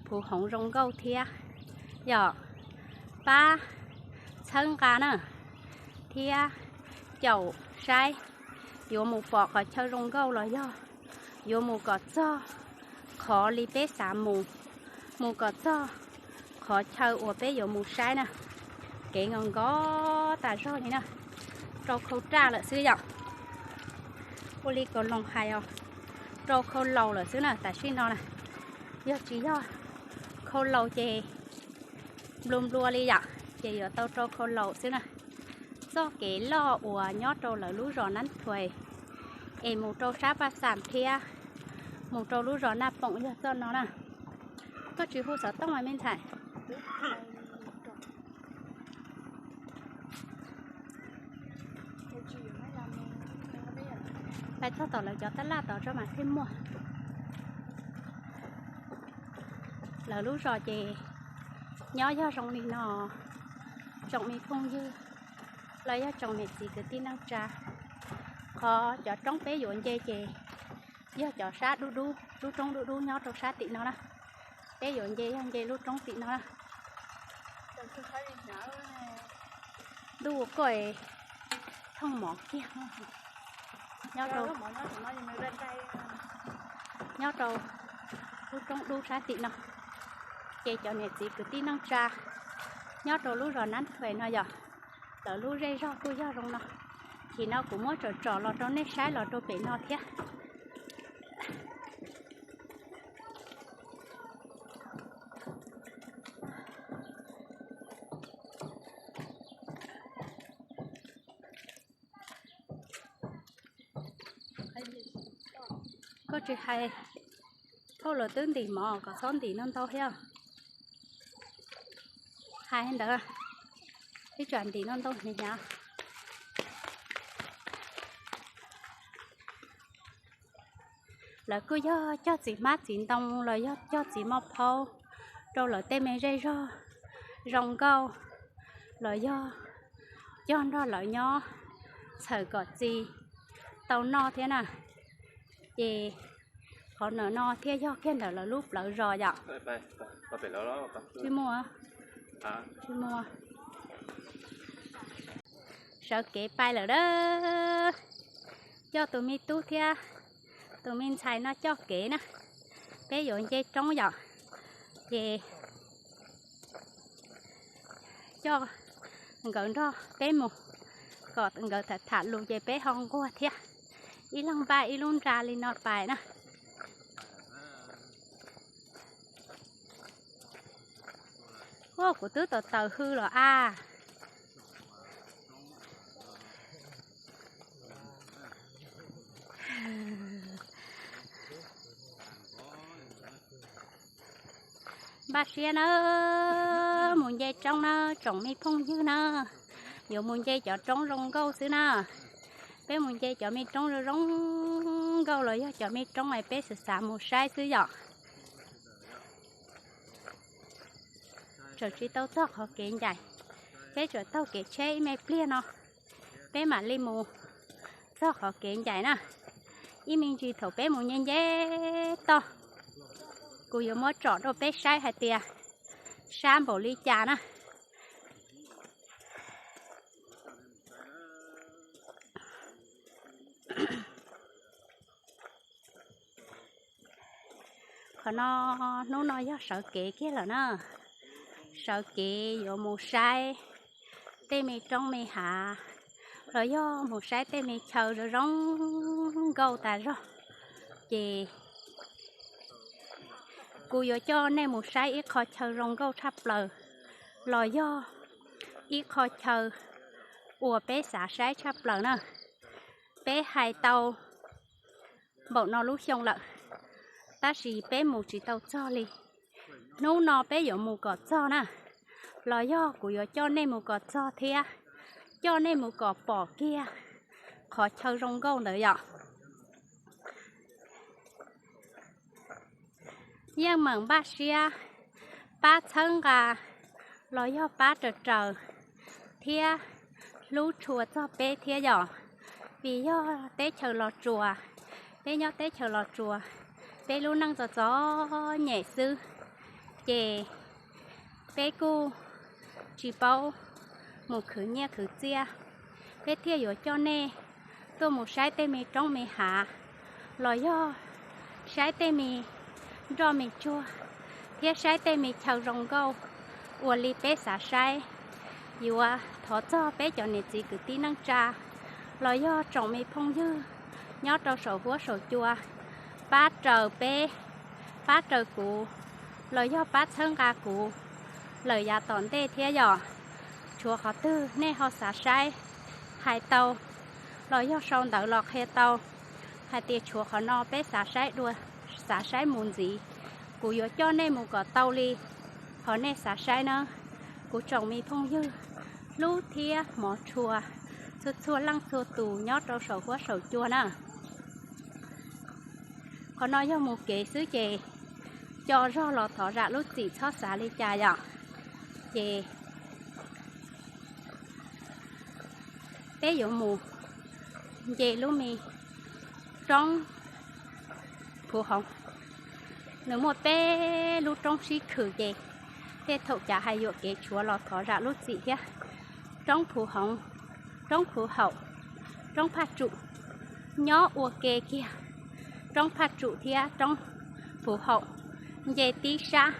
Phuv Hoov zoo nkauj thiab. Yog pab txhawb nqa na, thiab caum saib, yuav mus pom qhov chaw zoo nkauj los yog yuav mus kom txog qhov li peb xav mus, mus kom txog qhov chaw uas peb yuav mus saib na. Kev nkos nkos tas zog li na, rau khau raj lawm xwb yom. Ua li Kaus Loos hais os, rau khau laus lawm xwb na tam sim no na. Yog tsis yog khau laus ces nplua nplua li yom, ces yuav tau rau khau laus xwb na. Txoj kev loj uas nyob rau lawv lub zos Nab Thuais es mus rau sab Paj Xam thiab mus rau lub zos Naj Poom yog txoj no na. Koj tsis hu xov tooj mas me ntxhais. Pais txog tom lawv cov tab laj tod tso mas thiaj muaj. Lawv lub zos ces nyob yog zoo li no, tsoom me phooj ywg los yog tsoom niam txiv kwv tij neej tsa. Qhov cov roob peb yuav nce ces yog cov sab dub dub, lub roob dub dub nyob rau sab tim no na. Peb yuav nce yog nce lub roob tim no na. Ntuj koj thooj mov kiag nyob rau, nyob rau lub roob dub sab tim no. Ces cov niam txiv kwv tij neej tsa nyob rau lub zos Nab Thuais no yog lawv lub zej zog kuj yog zoo no. Chim no kuv muab tsom tsom los rau nej saib los rau pem no thiab. Koj tsis hais, thauj lawv twb ntim mov kom txhob ntim no ntau thiab. Hais ntawd, ib tsam ntim no ntau hnyav hnyav. Lawv kuj yog cog txiv hmab txiv ntoo los yog cog txiv moj phaub rau lawv tej me zej zog zoo nkauj, los yog cog nrog lawv nyob txhawm kom txi tau noj thiab na. Ces qhov ntawm no thiaj yog kiag ntawm lawv lub plawv zos yom. Tsis muaj, tsis muaj. Sawv kev pais lawm a. Coj tus me tub thiab tus me ntxhais no coj kev na. Peb yuav nce roob yom, ces coj nkawd nrog peb mus, kom nkawd tham tham lus ces peb ho nquag thiab. Ib leeg npaj ib lub nra li no pais na. Ua kuv twb tau taws hw los a. Npaj siab na, mus nce roob na tsoom me phooj ywg na, yuav mus nce cov roob zoo nkauj xwb na. Peb mus nce cov me roob zoo zoo nkauj los yog cov me roob es peb xav xav mus saib xwb yom. Tseem tsis tau txog qhov kev ncaim, peb tseem taug kev tsheb ib me pliag no, peb mam li mus txog qhov kev ncaim na. Ib me ntsis thaum peb mus nce nce toj, kuv yuav muab tsom rau peb saib hais tias sab npaum li cas na. Qhov no, hnub no yog sawv kev kiag lawm na. Sawv kev yuav mus saib tej me roob me hav, los yog mus saib tej me chaw zoo zoo nkauj tas zog. Ces kuv yuav coj nej mus saib ib qho chaw zoo nkauj tshaj plaws, los yog ib qho chaw uas peb xav saib tshaj plaws na. Peb hais tau npaum no lub xyoo lawm, tab sis peb mus tsis tau txog li. Hnub no peb yuav mus kom txog na, los yog kuv yuav coj nej mus kom txog thiab, coj nej mus kom pom kiag qhov chaw zoo nkauj ntawd yom. Yeej meem npaj siab pab txhawb nqa los yog pab raws raws thiab hlub tshua txog peb thiab yom. Vim yog teb chaws Los Tsuas, peb nyob teb chaws Los Tsuas, peb lub neej txom txom nyem xwb, ces peb kuj tsis paub mus khwv nyiaj khwv txiaj, peb thiaj yuav coj nej tuaj mus saib tej me roob me hav, los yog saib tej me nroj me tsuag, thiab saib tej me chaw zoo nkauj uas li peb xav saib. Yuav thov txog peb cov niam txiv kwv tij neej tsa los yog tsoom me phooj ywg nyob rau saum huab saum cua, pab raws peb, pab raws kuv, los yog pab txhawb nqa kuv lawm yav tom ntej thiab yom. Tshuav qhov twg nej ho xav saib, hais tau los yog sau ntawv los qhia tau hais tias tshuav qhov no peb xav saib dua, xav saib mus ntxiv, kuv yuav coj nej mus kom tau li qhov nej xav saib na. Kuv tsoom me phooj ywg hlub thiab hmov tshua txhua txhua leej txhua tus nyob rau saum huab saum cua na. Qhov no yog mus kev xwb ces co zog los thov zam lub txim txhob xav li cas yom. Ces peb yuav mus nce lub me roob Phuv Hoov. Nws muaj peb lub roob sib khwm ces tej thaum cav hais yuam kev tshuav los thov zam lub txim thiab. Roob Phuv Hoov, roob Phuv Haum, roob Phaj Tsum nyob ua ke kiag roob Phaj Tsum thiab roob Phuv Haum nce tib sab.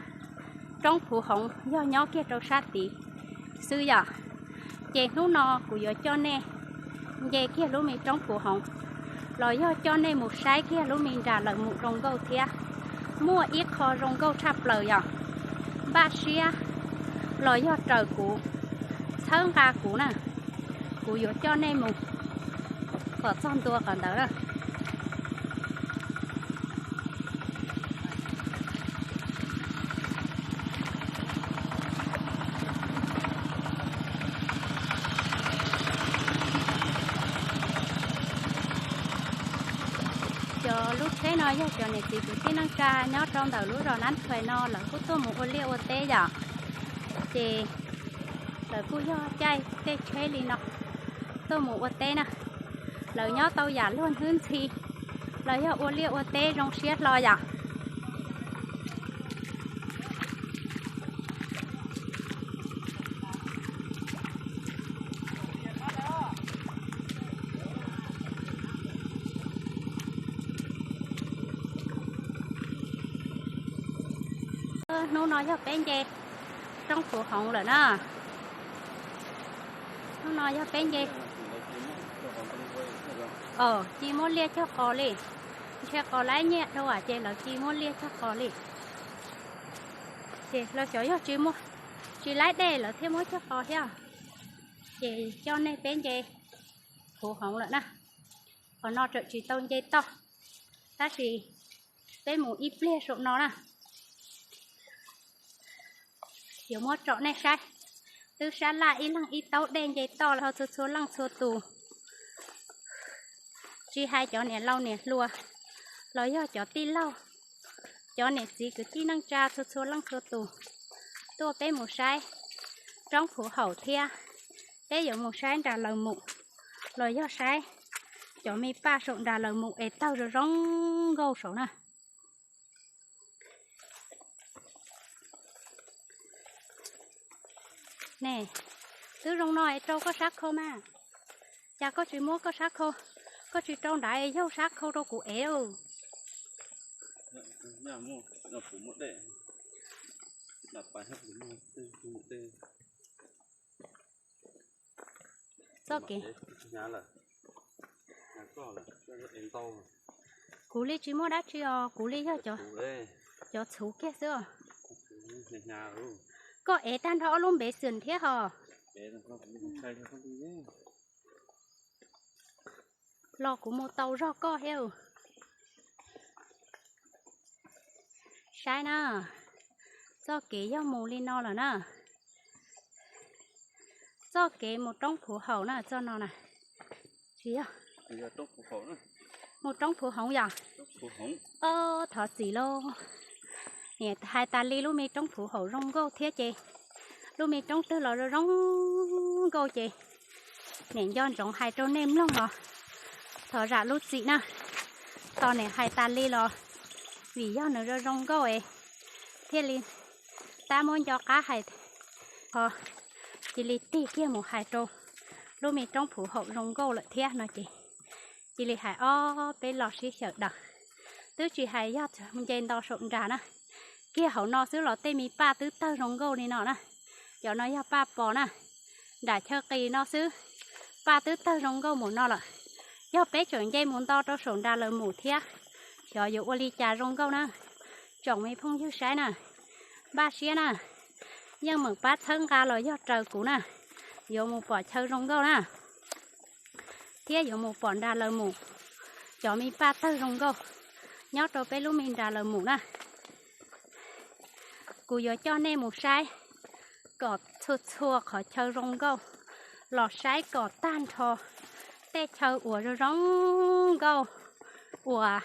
Roob Phuv Hoov yog nyob kiag rau sab tid xwb yom. Ces hnub no kuv yuav coj nej nce kiag lub me roob Phuv Hoov, los yog coj nej mus saib kiag lub me nra lawv mus zoo nkauj thiab. Muaj ib qho zoo nkauj tshaj plaws yom, npaj siab los yog raws kuv, txhawb nqa kuv na, kuv yuav coj nej mus kom txog ntua qhov ntawd na. Cov lub tsheb no yog cov niam txiv kwv tij neej tsa nyob rau ntawm lub zos Nab Thuais no lawv kuj tuaj mus ua liaj ua teb yom. Ces lawv kuj yog caij tej tsheb li no tuaj mus ua teb na. Lawv nyob tau yam luag hnub ntxhi los yog ua liaj ua teb zoo siab hlo yom. Hnub no yog peb nce roob Phuv Hoov lawm na. Hnub no yog peb nce, o, ci muab liaj cog qos li. Ntshe qos laib nyiaj dhau ces lawv ci muab liaj cog qos li. Ces los xyov yog tsis muaj, tsis laib dej lawv thiaj muab cog qos thiab. Ces coj nej peb nce Phuv Hoov lawm na. Qhov no tseem tsis tau nce toj, tab sis peb mus ib pliag saum no na. Yuav muab tsom nej saib, twb sab laj ib leeg ib taub dej nce toj los txhua txhua leej txhua tus. Tsis hais cov niam laus niam hluas los yog cov tij laug, cov niam txiv kwv tij neej tsa txhua txhua leej txhua tus, tuaj peb mus saib roob Phuv Haum thiab peb yuav mus saib nra lawv mus, los yog saib cov me paj saum nra lawv mus es tawg zoo zoo nkauj saud na. Ne, twb zoo no es rau koj sab khau mas. Cas koj tsis muab koj sab khau, koj tsis rau nrad es yaug sab khau rau kuv ev. Txoj kev, kuv li tsis muaj dab tsi os, kuv li yog cov txhuv kiag xwb os. Koj ev tag nrho ob lub npev xwm thiab hos. Los kuv mus tau zog koj thiab. Saib na, txoj kev yog mus li no lawm na. Txoj kev mus roob Phuv Haum na, txoj no na. Tsis yog, mus roob Phuv Hoov yom. Ob, thov txim lauj. Niam hais tas li lub me roob Phuv Haum zoo nkauj thiab ces lub me roob twg los zoo zoo nkauj ces niam nco ntsoov hais rau nej mloog los thov zam lub txim na. Tos niam hais tas li los vim yog nws zoo zoo nkauj es thiaj li tab muab nco qab hais, ho cia li tig kiag mus hais rau lub me roob Phuv Haum zoo nkauj lawm thiab no ces cia li hais ob peb lo sib xyaw daws. Twb tsis hais yog nce nto saum nras na, kiag hauv no xwb los tej me paj twb tawg zoo nkauj li no na. Cov no yog paj pos na, nram chaw qis no xwb paj twb tawg zoo nkauj mus no lawm. Yog peb tseem nce mus nto rau saum nras lawv mus thiab, xyov yuav ua li cas zoo nkauj na. Tsoom me phooj ywg saib na, npaj siab na, yeej meem pab txhawb nqa los yog raws kuv na, yuav mus pom chaw zoo nkauj na, thiab yuav mus pom nras lawv mus, cov me paj tawg zoo nkauj nyob rau peb lub me nras lawv mus na. Kuv yuav coj nej mus saib kom txhua txhua qhov chaw zoo nkauj, los saib kom tag nrho tej chaw uas zoo zoo nkauj uas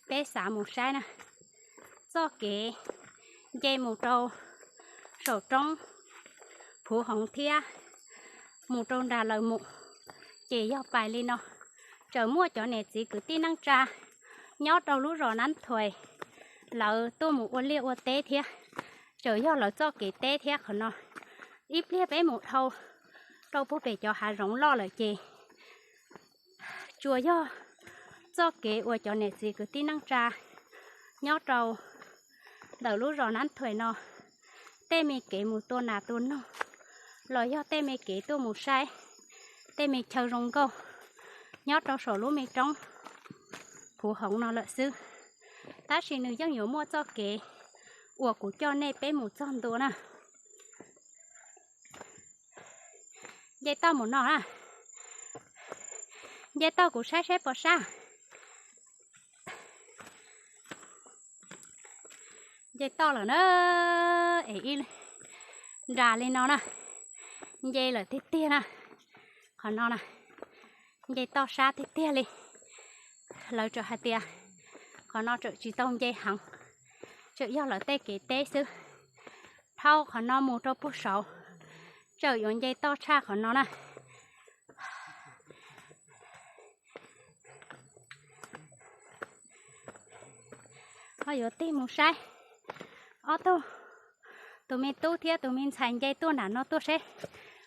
peb xav mus saib na. Txoj kev nce mus rau saum roob Phuv Hoov thiab mus rau nras lawv mus ces yog pais li no. Txawm muaj cov niam txiv kwv tij neej tsa nyob rau lub zos Nab Thuais lawv tuaj mus ua liaj ua teb thiab, txawm yog lawv txoj kev teb thiab qhov no. Ib pliag peb mus dhau rau puag pem cov hav zoov loj lawm ces tsuas yog txoj kev uas cov niam txiv kwv tij neej tsa nyob rau ntawm lub zos Nab Thuais no, tej me kev mus tua nas tua noog los yog tej me kev tuaj mus saib tej me chaw zoo nkauj nyob rau saum lub me roob Phuv Hoov no lawm xwb. Tab sis nws yeej yuav muaj txoj kev uas kuv coj nej peb mus txog ntua na. Nce toj mus no na. Nce toj kuv saib seb puas sab. Nce toj lawm na, es ib nras li no na, nce lawm tiag tiag na. Qhov no na, nce toj sab tiag tiag li. Lawv txawm hais tias qhov no txawm tsis tau nce heev, txawm yog lawv tej kev teb xwb. Dhau qhov no mus rau puag saud, txawm yuav nce toj tshaj qhov no na. Ho yuav tig mus saib ob tug, tus me tub thiab tus me ntxhais nce tuaj nram no tuaj seb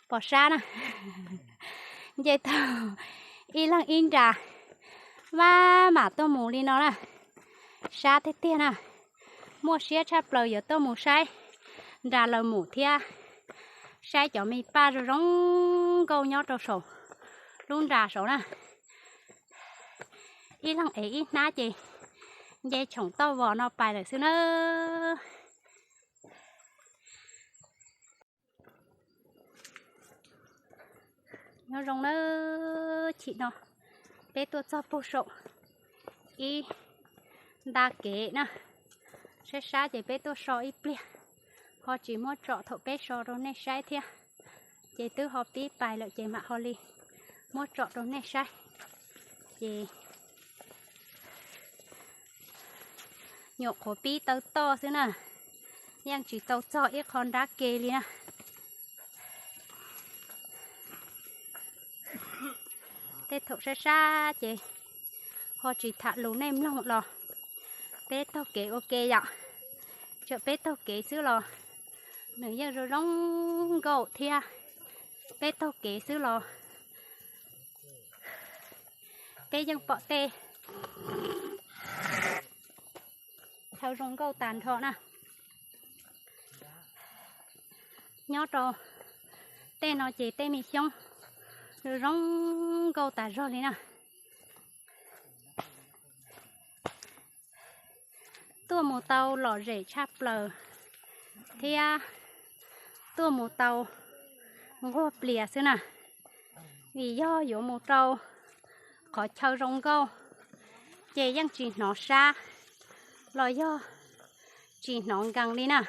puas sab na. Nce tau ib leeg ib nras, maj mam tuaj mus li no na, sab tiag tiag na. Muaj siab tshaj plaws yuav tuaj mus saib nras lawv mus thiab saib cov me paj zoo zoo nkauj nyob rau saum lub nras saud na. Ib leeg ev ib hnab ces nce tshoom toj vos no pais lawm xwb na. Nyob zoo nawb, chim no peb tuaj txog puag saum ib nta kev na, sab sab ces peb tuaj so ib pliag, ho tsis muab tsom thaum peb so rau nej saib thiab, ces twb ho pib pais lawm ces mam ho li muab tsom rau nej saib. Ces nyuam qhuav pib taw toj xwb na, yeej tsis tau txog ib qho nrab ke li na. Tej thaum sab sab ces ho tsis tham lus nej mloog los peb taug kev ua ke yom. Txawm peb taug kev xwb los nws yeej zoo zoo nkauj thiab. Peb taug kev xwb los peb yeej pom tej chaw zoo nkauj tag nrho na. Nyob rau tej no ces tej me xyoob zoo zoo nkauj tas zog li na. Tuaj mus tau lom zem tshaj plaws thiab tuaj mus tau nquag plias xwb na. Vim yog yuav mus rau qhov chaw zoo nkauj ces yeej tsis hnov sab los yog tsis hnov nkees li na.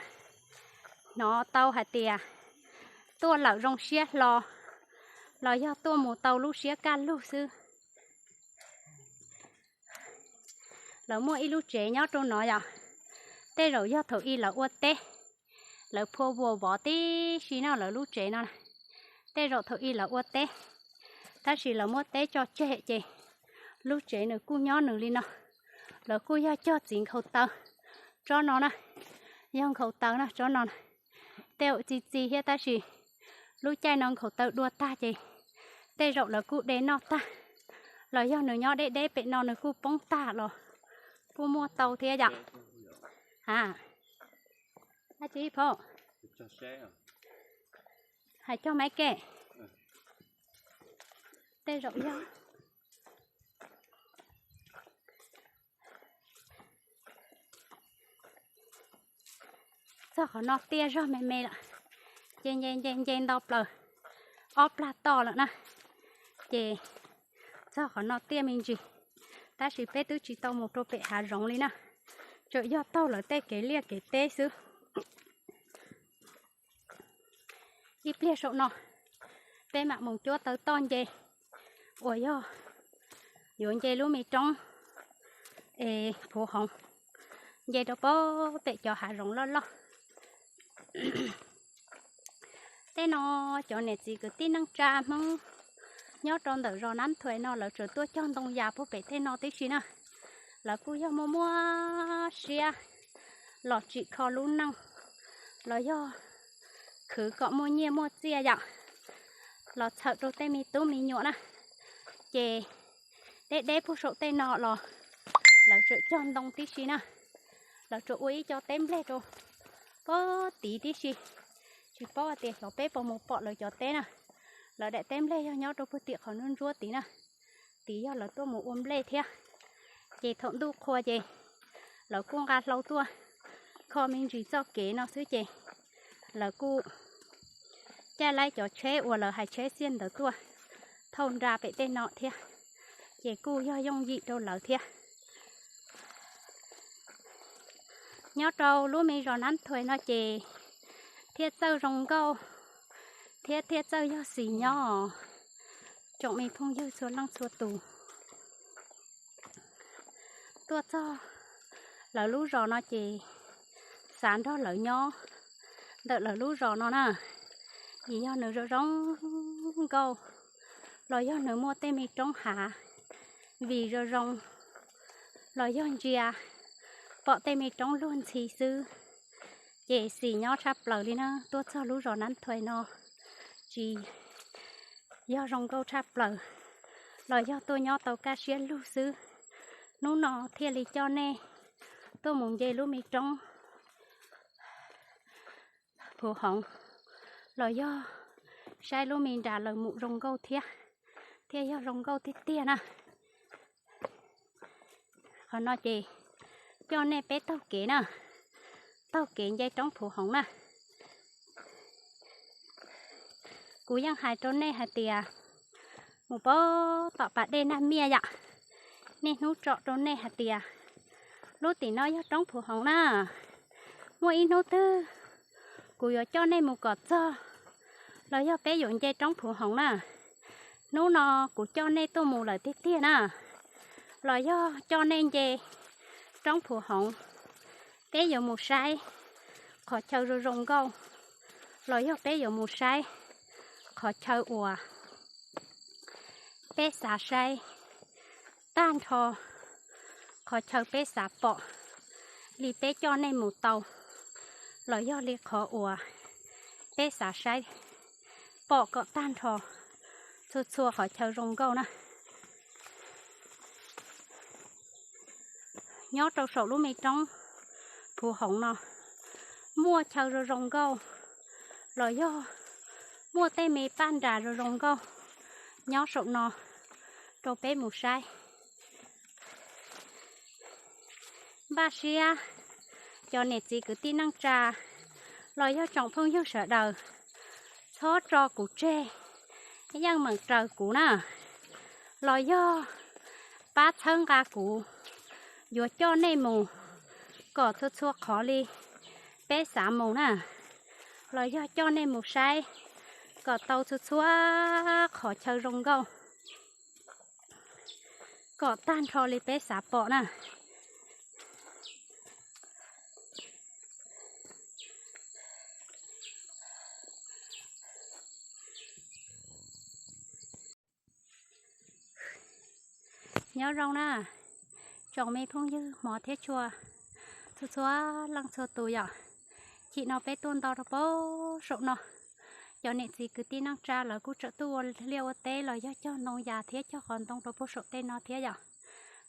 Hnov tau hais tias tuaj lawm zoo siab hlo, los yog tuaj mus tau lub siab kaj lug xwb. Lawv muaj ib lub tsev nyob rau no yom, tej zaum yog thaum ub lawv ua teb, lawv phua vuas vov tib si no lawv lub tsev no. Tej zaum thaum ub lawv ua teb, tab sis lawv muab teb tso tseg ces lub tsev nws kuj nyob nws li no. Lawv kuj yog cog txiv nkhaus taw tsob no na, yog nkhaus taw na tsob no. Tej zaum txi txiv thiab tab sis lub caij no nkhaus taw dua tag ces tej zaum lawv kuj de noj tag, los yog nws nyob deb deb pem no nws kuj poob tag los kuj muaj tau thiab yom. A, a tsis pho, hais cog maiv ke, tej zaum yog. Txog qhov no tiaj zog me me lawm, ces nce nce nce ntau plaws ob plag toj lawm na, ces txog qhov no tiaj me ntsis, tab sis peb twb tsis tau mus rau pem hav zoov li na, tsuas yog taug lawv tej kev liaj kev teb xwb. Ib pliag saum no peb mam mus cuab taw toj nce, uas yog yuav nce lub me roob es phuv hoov, nce rau pem cov hav zoov loj loj. Tej no cov niam txiv kwv tij neej tsa Hmoob nyob rau ntawm zos Nab Thuais no lawv tsuas tuaj cog ntoo yas puag pem tej no tib si na. Lawv kuj yog muaj muaj siab los tsim kho lub neej, los yog khwv kom muaj nyiaj muaj txiaj yom, los txhawm rau tej me tub me nyuam na. Ces deb deb puag saum tej no los lawv tsuas cog ntoo tib si na. Lawv tsuas ua ib co teb nplej rau puag tid tib si. Tsis paub tias xyov peb puas mus pom lawv cov teb na. Lawv daim teb nplej yog nyob rau puag tim qhov ntsuab ntsuab tid na. Tid yog lawv tuaj mus ua nplej thiab. Ces thaum ntuj qhua ces lawv kuj nqa hlau tuaj kho me ntsis txoj kev no xwb ces lawv kuj caij laib cov tsheb uas lawv hais tsheb xiaj ntawd tuaj thauj nra pem tej no thiab, ces kuj yog yooj yim rau lawv thiab. Nyob rau lub me zos Nab Thuais no ces thiaj txawj zoo nkauj thiab thiaj txawj yog xis nyob. Tsoom me phooj ywg txhua leej txhua tus, tuaj txog lawv lub zos no ces xav nrog lawv nyob ntawm lawv lub zos no na. Vim yog nws zoo zoo nkauj, los yog nws muaj tej me roob hav, vim zoo zoo, los yog ntsia pom tej me roob luag ntxhi xwb, ces xis nyob tshaj plaws li na. Tuaj txog lub zos Nab Thuais no tsis yog zoo nkauj tshaj plaws, los yog tuaj nyob tau kaj siab lug xwb. Hnub no thiaj li coj nej tuaj mus nce lub me roob phuv hoov, los yog saib lub me nra lawv mus zoo nkauj thiab, thiaj yog zoo nkauj tiag tiag na. Qhov no ces coj nej peb taug kev na, taug kev nce roob phuv hoov na. Kuv yeej hais rau nej hais tias mus puag tom pas dej Naj Miaj yom, niaj hnub tsom rau nej hais tias lub tim no yog roob phuv hoov na. Muaj ib hnub twg kuv yuav coj nej mus kom txog, los yog peb yuav nce roob phuv hoov na. Hnub no kuv coj nej tuaj mus lawm tiag tiag na, los yog coj nej nce roob phuv hoov, peb yuav mus saib qhov chaw zoo zoo nkauj, los yog peb yuav mus saib qhov chaw uas peb xav saib tag nrho, qhov chaw peb xav pom li peb coj nej mus tau, los yog li qhov uas peb xav saib pom kom tag nrho txhua txhua qhov chaw zoo nkauj na. Nyob rau saum lub me roob phuv hoov no muaj chaw zoo zoo nkauj, los yog muaj tej me paj nras zoo zoo nkauj nyob saum no rau peb mus saib. Npaj siab cov niam txiv kwv tij neej tsa los yog tsoom phooj ywg sawv daws txhob tso kuv tseg, yeej meem raws kuv na, los yog pab txhawb nqa kuv yuav coj nej mus kom txhua txhua qhov li peb xav mus na, los yog coj nej mus saib kom tau txhua txhua qhov chaw zoo nkauj, kom tag nrho li peb xav pom na. Nyob zoo na, tsoom me phooj ywg hmov thiab tshua, txhua txhua leej txhua tus yom. Chim no peb tuaj nto rau pem saum no, cov niam txiv kwv tij neej tsa lawv kuj tseem tuaj ua liaj ua teb los yog cog ntoo yas thiab cog qos ntoo rau pem saum tej no thiab yom.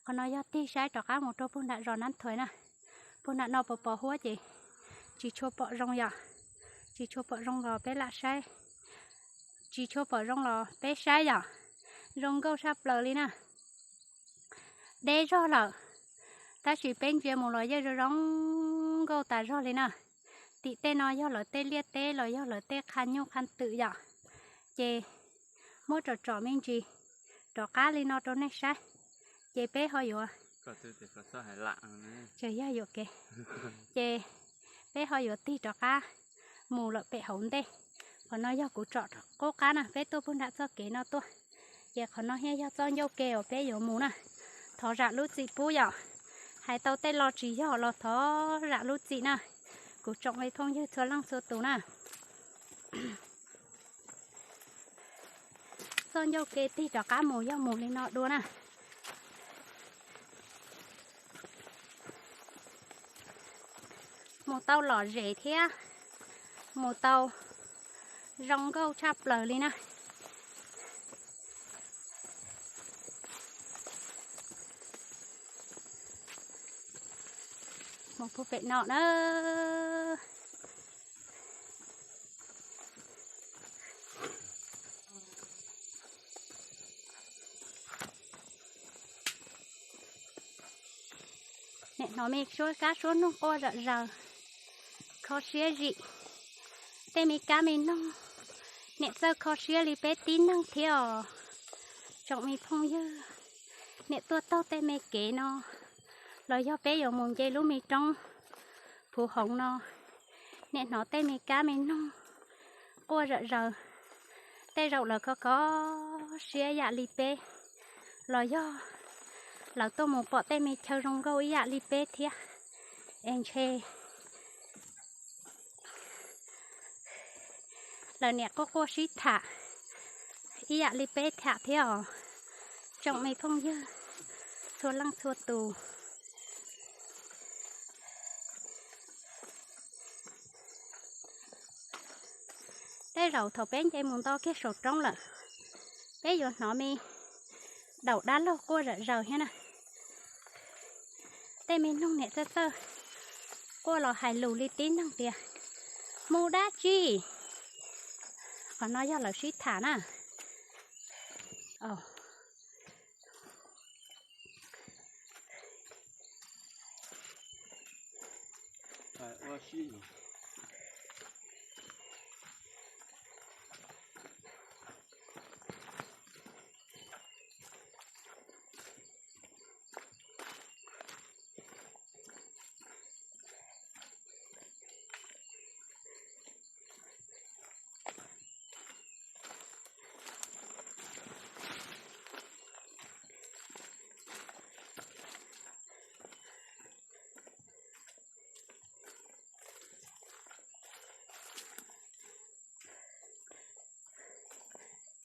Qhov no yog tig saib rov qab mus rau pem nram zos Nab Thuais na. Pem nram no pos pos huab ces tsis tshua pom zoo yom, tsis tshua pom zoo los peb lam saib, tsis tshua pom zoo los peb saib yom. Zoo nkauj tshaj plaws li na. Deb zog lawm, tab sis peb ntsia mus los yeej zoo zoo nkauj tas zog li na. Tim tej no yog lawv tej liaj teb los yog lawv tej qha nyuj qha twm yom. Ces muab tsom tsom me ntsis rov qab li no rau nej saib, ces peb ho yuav, ces yog yuam kev, ces peb ho yuav tig rov qab mus lawm pem hauv ntej. Qhov no yog kuv tsom qub qab na, peb tuaj pem nram txoj kev no tuaj, ces qhov no thiaj yog txoj ncauj ke uas peb yuav mus na. Thov zam lub txim pub yom, hais tau tej lo tsis yog los thov zam lub txim na, kuv tsoom me phooj ywg txhua leej txhua tus na. Txoj ncauj ke tig rov qab mus yog mus li no dua na. Mus tau lom zem thiab mus tau zoo nkauj tshaj plaws li na. Mus pem no na. Nim hnov me suab kab suab noog quaj zom zaws, kho siab zim. Tej me kab me noog niam txawj kho siab li peb tib neeg thiab os. Tsoom me phooj ywg, niam tuaj taug tej me kev no los yog peb yuav mus nce lub me roob Phuv Hoov no, nim hnov tej me kab me noog quaj zom zaws. Tej zaum lawv kho kho siab yam li peb, los yog lawv tuaj mus pom tej me chaw zoo nkauj ib yam li peb thiab. Es ntshe lawv niam quaj quaj sib tham ib yam li peb tham thiab os. Tsoom me phooj ywg txhua leej txhua tus, tej zaum thaum peb nce mus nto kiag saum roob lawm, peb yuav hnov me daum dab laug quaj zom zaws thiab na. Tej me noog niam txawj txawj quaj los hais lus li tib neeg tias, mus dab tsi? Qhov no yog lawv sib tham na.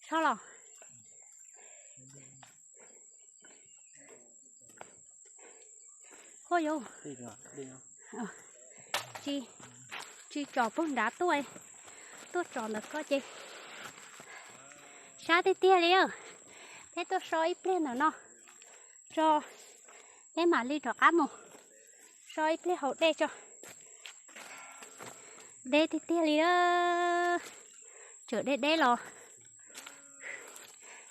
Sab los. Huaj yau, tsis tsom pem nrad tuaj, tuaj tsom ntawm ko ces sab tiag tiag li. Peb tuaj so ib pliag ntawm no tso, peb mam li rov qab mus. So ib pliag haus dej tso. Deb tiag tiag li, tseem deb deb los.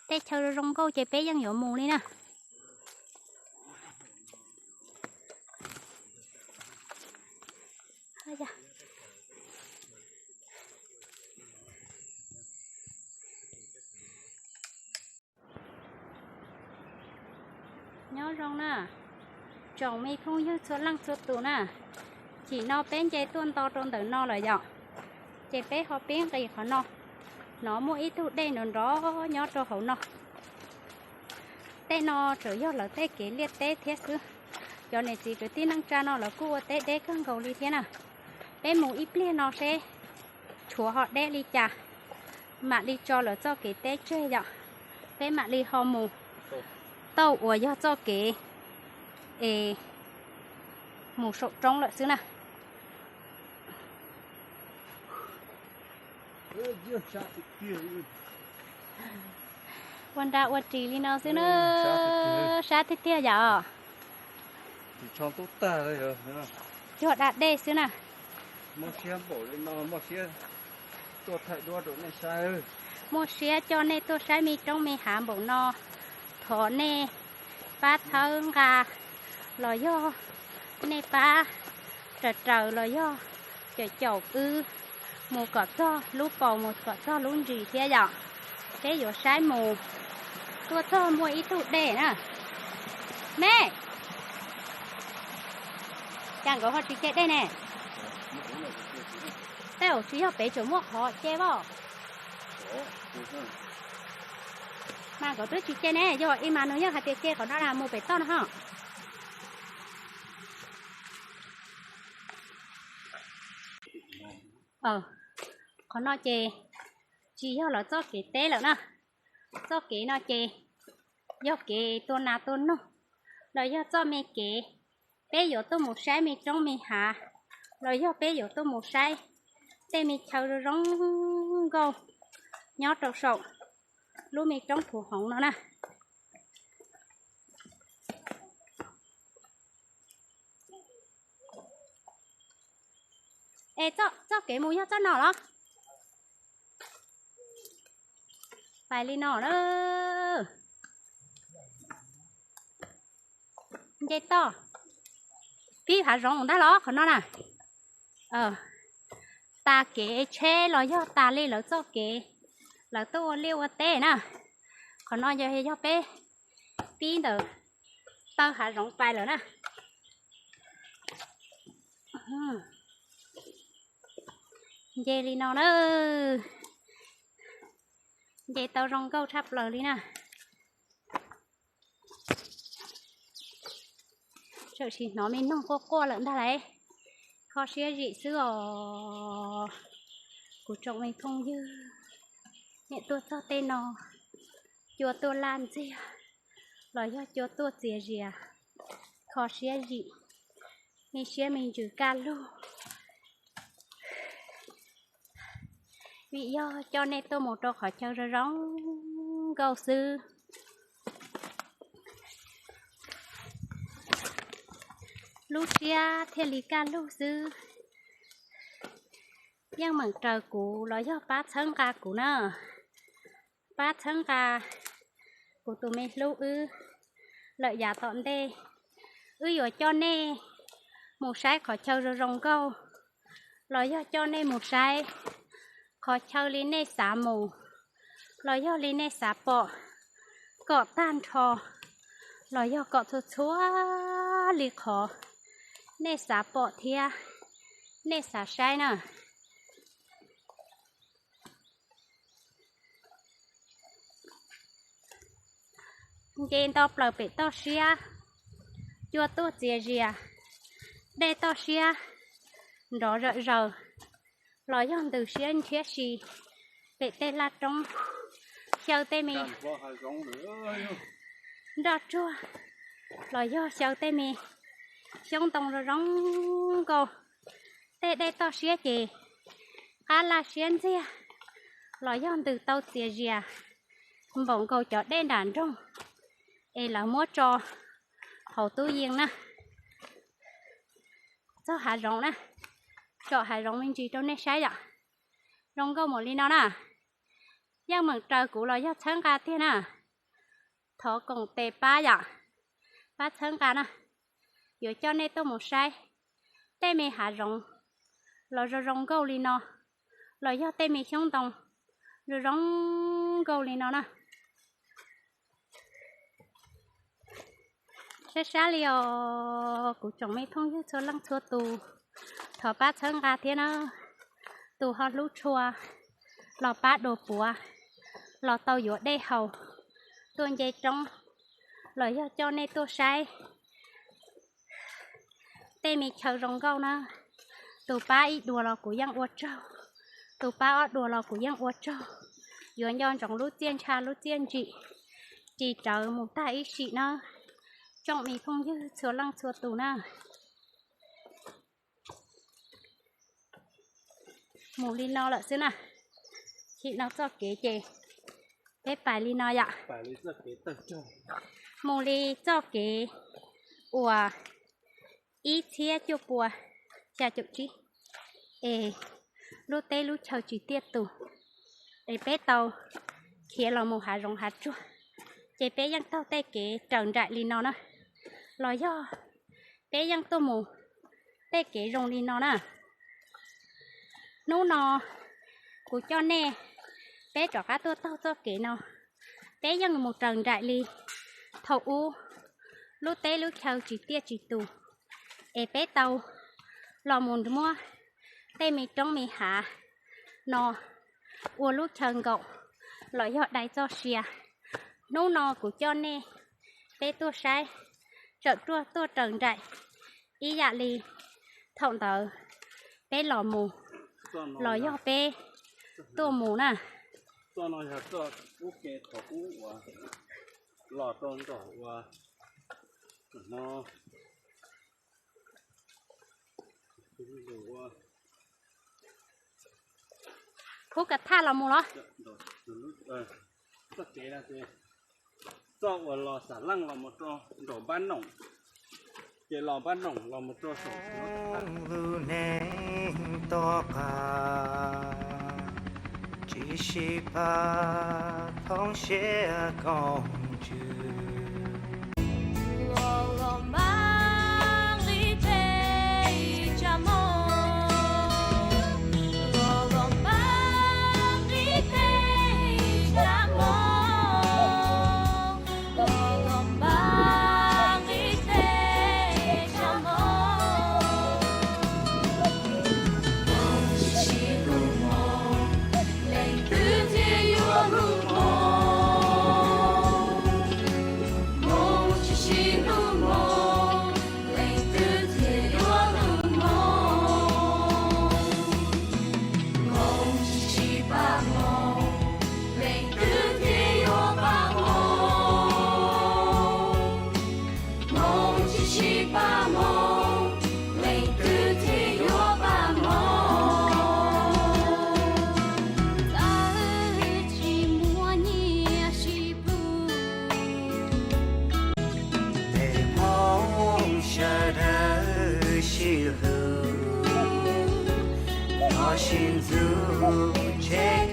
Tej chaw zoo nkauj ces peb yeej yuav mus li na. Nyob zoo na, Tsoom me phooj ywg txhua leej txhua tus na, chim no peb nce tuaj nto rau ntawm no lawm yom, ces peb ho pib nqis qhov no. Hnov muaj ib tug dej nrov nrov nyob rau hauv no. Tej no tsuas yog lawv tej kev liaj teb thiab xwb. Cov niam txiv kwv tij neej tsa no lawv kuj ua teb deb kawg nkaus li thiab na. Peb mus ib pliag no seb tshuav ho deb li cas, mam li tso lawv txoj kev teb tseg yom. Peb mam li ho mus tauj uas yog txoj kev es mus saum roob lawm xwb na. Ua nra ua ris li no xwb na, sab tiag tiag yom. Cuag da dej xwb na. Muaj siab coj nej tuaj saib me roob me hav npaum no, thov nej pab txhawb nqa los yog nej pab raws raws los yog caum caum wb mus kom txog lub paus mus kom txog lub ntsis thiab yom. Peb yuav saib mus tuaj txog muaj ib tug dej na. Me, cas nkawd ho tsis ce dej ne? Tej zaum tsis yog pem tseem muaj qhov ce as. Mas nkawd twb tsis ce ne, yog ib mas nws yeej hais tias ce qhov no na mus pem toj no ho. Qhov no ces tsis yog lawv txoj kev teb lawm na. Txoj kev no ces yog kev tua nas tua noog, los yog txoj me kev peb yuav tuaj mus saib me roob me hav, los yog peb yuav tuaj mus saib tej me chaw zoo zoo nkauj nyob rau saum lub me roob thuv hoov no na. Es txoj kev mus yog txoj no los? Pais li no na. Nce toj, pib hav zoov ntag los qhov no na. Tas kev tsheb los yog tas li lawv txoj kev, lawv tuaj ua liaj ua teb na. Qhov no yog, yog peb pib ntawm taw hav zoov pais lawm na. Nce li no na, nce tau zoo nkauj tshaj plaws li na. Txawm sim hnov me noog quaj quaj lawm ntag lauj. Kho siab zim xwb os kuv tsoom me phooj ywg. Niam tuaj txog tej no, cua tuaj laj ntxiag los yog cua tuaj txias zias, kho siab zim, me siab me ntsws kaj lug. Vim yog coj nej tuaj mus rau qhov chaw zoo zoo nkauj xwb, lub siab thiaj li kaj lug xwb. Yeej meem raws kuv los yog pab txhawb nqa kuv na, pab txhawb nqa kuv tus me hlub wb lawm yav tom ntej. Wb yuav coj nej mus saib qhov chaw zoo zoo nkauj, los yog coj nej mus saib qhov chaw li nej xav mus, los yog li nej xav pom, kom tag nrho, los yog kom txhua txhua li qhov nej xav pom thiab nej xav saib na. Nce nto plaws pem toj siab, cua tuaj txias zias, dej toj siab nrov zawm zaws, los yog ntws siab ntshiab si pem tej laj roob, xyaw tej me nroj tsuag, los yog xyaw tej me xyoob ntoo zoo zoo nkauj. Tej dej toj siab ces qab laj siab ntxiag, los yog ntws tau txias zias npaum nkaus cov dej nram nroog es lawv muab tso hauv tub yees na. Txog hav zoov na, tsom hav zoov me ntsis rau nej saib yom. Zoo nkauj npaum li no na. Yeej meem raws kuv los yog txhawb nqa tiag na, thov koom tes pab yom, pab txhawb nqa na. Yuav coj nej tuaj mus saib tej me hav zoov los zoo zoo nkauj li no, los yog tej me xyoob ntoo zoo zoo nkauj li no na. Sab sab li os kuv tsoom me phooj ywg txhua leej txhua tus, thov pab txhawb nqa thiab na. Tus ho hlub tshua los pab dua puav, los tau yuav dej haus, tuaj nce roob, los yog coj nej tuaj saib tej me chaw zoo nkauj na. Tus pab ib dua los kuv yeej ua tsaug, tus pab ob dua los kuv yeej ua tsaug. Yuav nco ntsoov lub txiaj ntsha lub txiaj ntsim, ris rawv mus tag ib sim na, tsoom me phooj ywg txhua leej txhua tus na. Mus li no lawm xwb na, chim no txoj kev ces peb pais li no yom. Mus li txoj kev uas ib txhiab cuaj pua xya caum tsib, es lub teb lub chaw tsis tiaj tus, es peb tau khiav los mus hav zoov hav tsuag, ces peb yeej taug tej kev raws nraim li no na, los yog peb yeej tuaj mus tej kev zoo li no na. Hnub no kuv coj nej peb rov qab tuaj taug txoj kev no, peb yeej mus raws nraim li thaum ub lub teb lub chaw tsis tiaj tsis tus, es peb tau los mus muab tej me roob me hav no ua lub chaw nkaum los yog dai txoj sia. Hnub no kuv coj nej peb tuaj saib, tawm ruaj tuaj raws nraim ib yam li thaum ntawd peb los mus, los yog peb tuaj mus na. Txoj no yog txoj ub ke thaum ub uas los rau nram ua no, ua Phub Ka Thaj los mus los. Txoj kev no ces txoj uas los Xam Leej los mus rau nram Npab Noom, ces los Npab Noom los mus rau saum lub neej tom qab, tsis sib pab thoob siab koom ntsws. Peb Hmoob sawv daws sib hlub, los sib ntxub tseg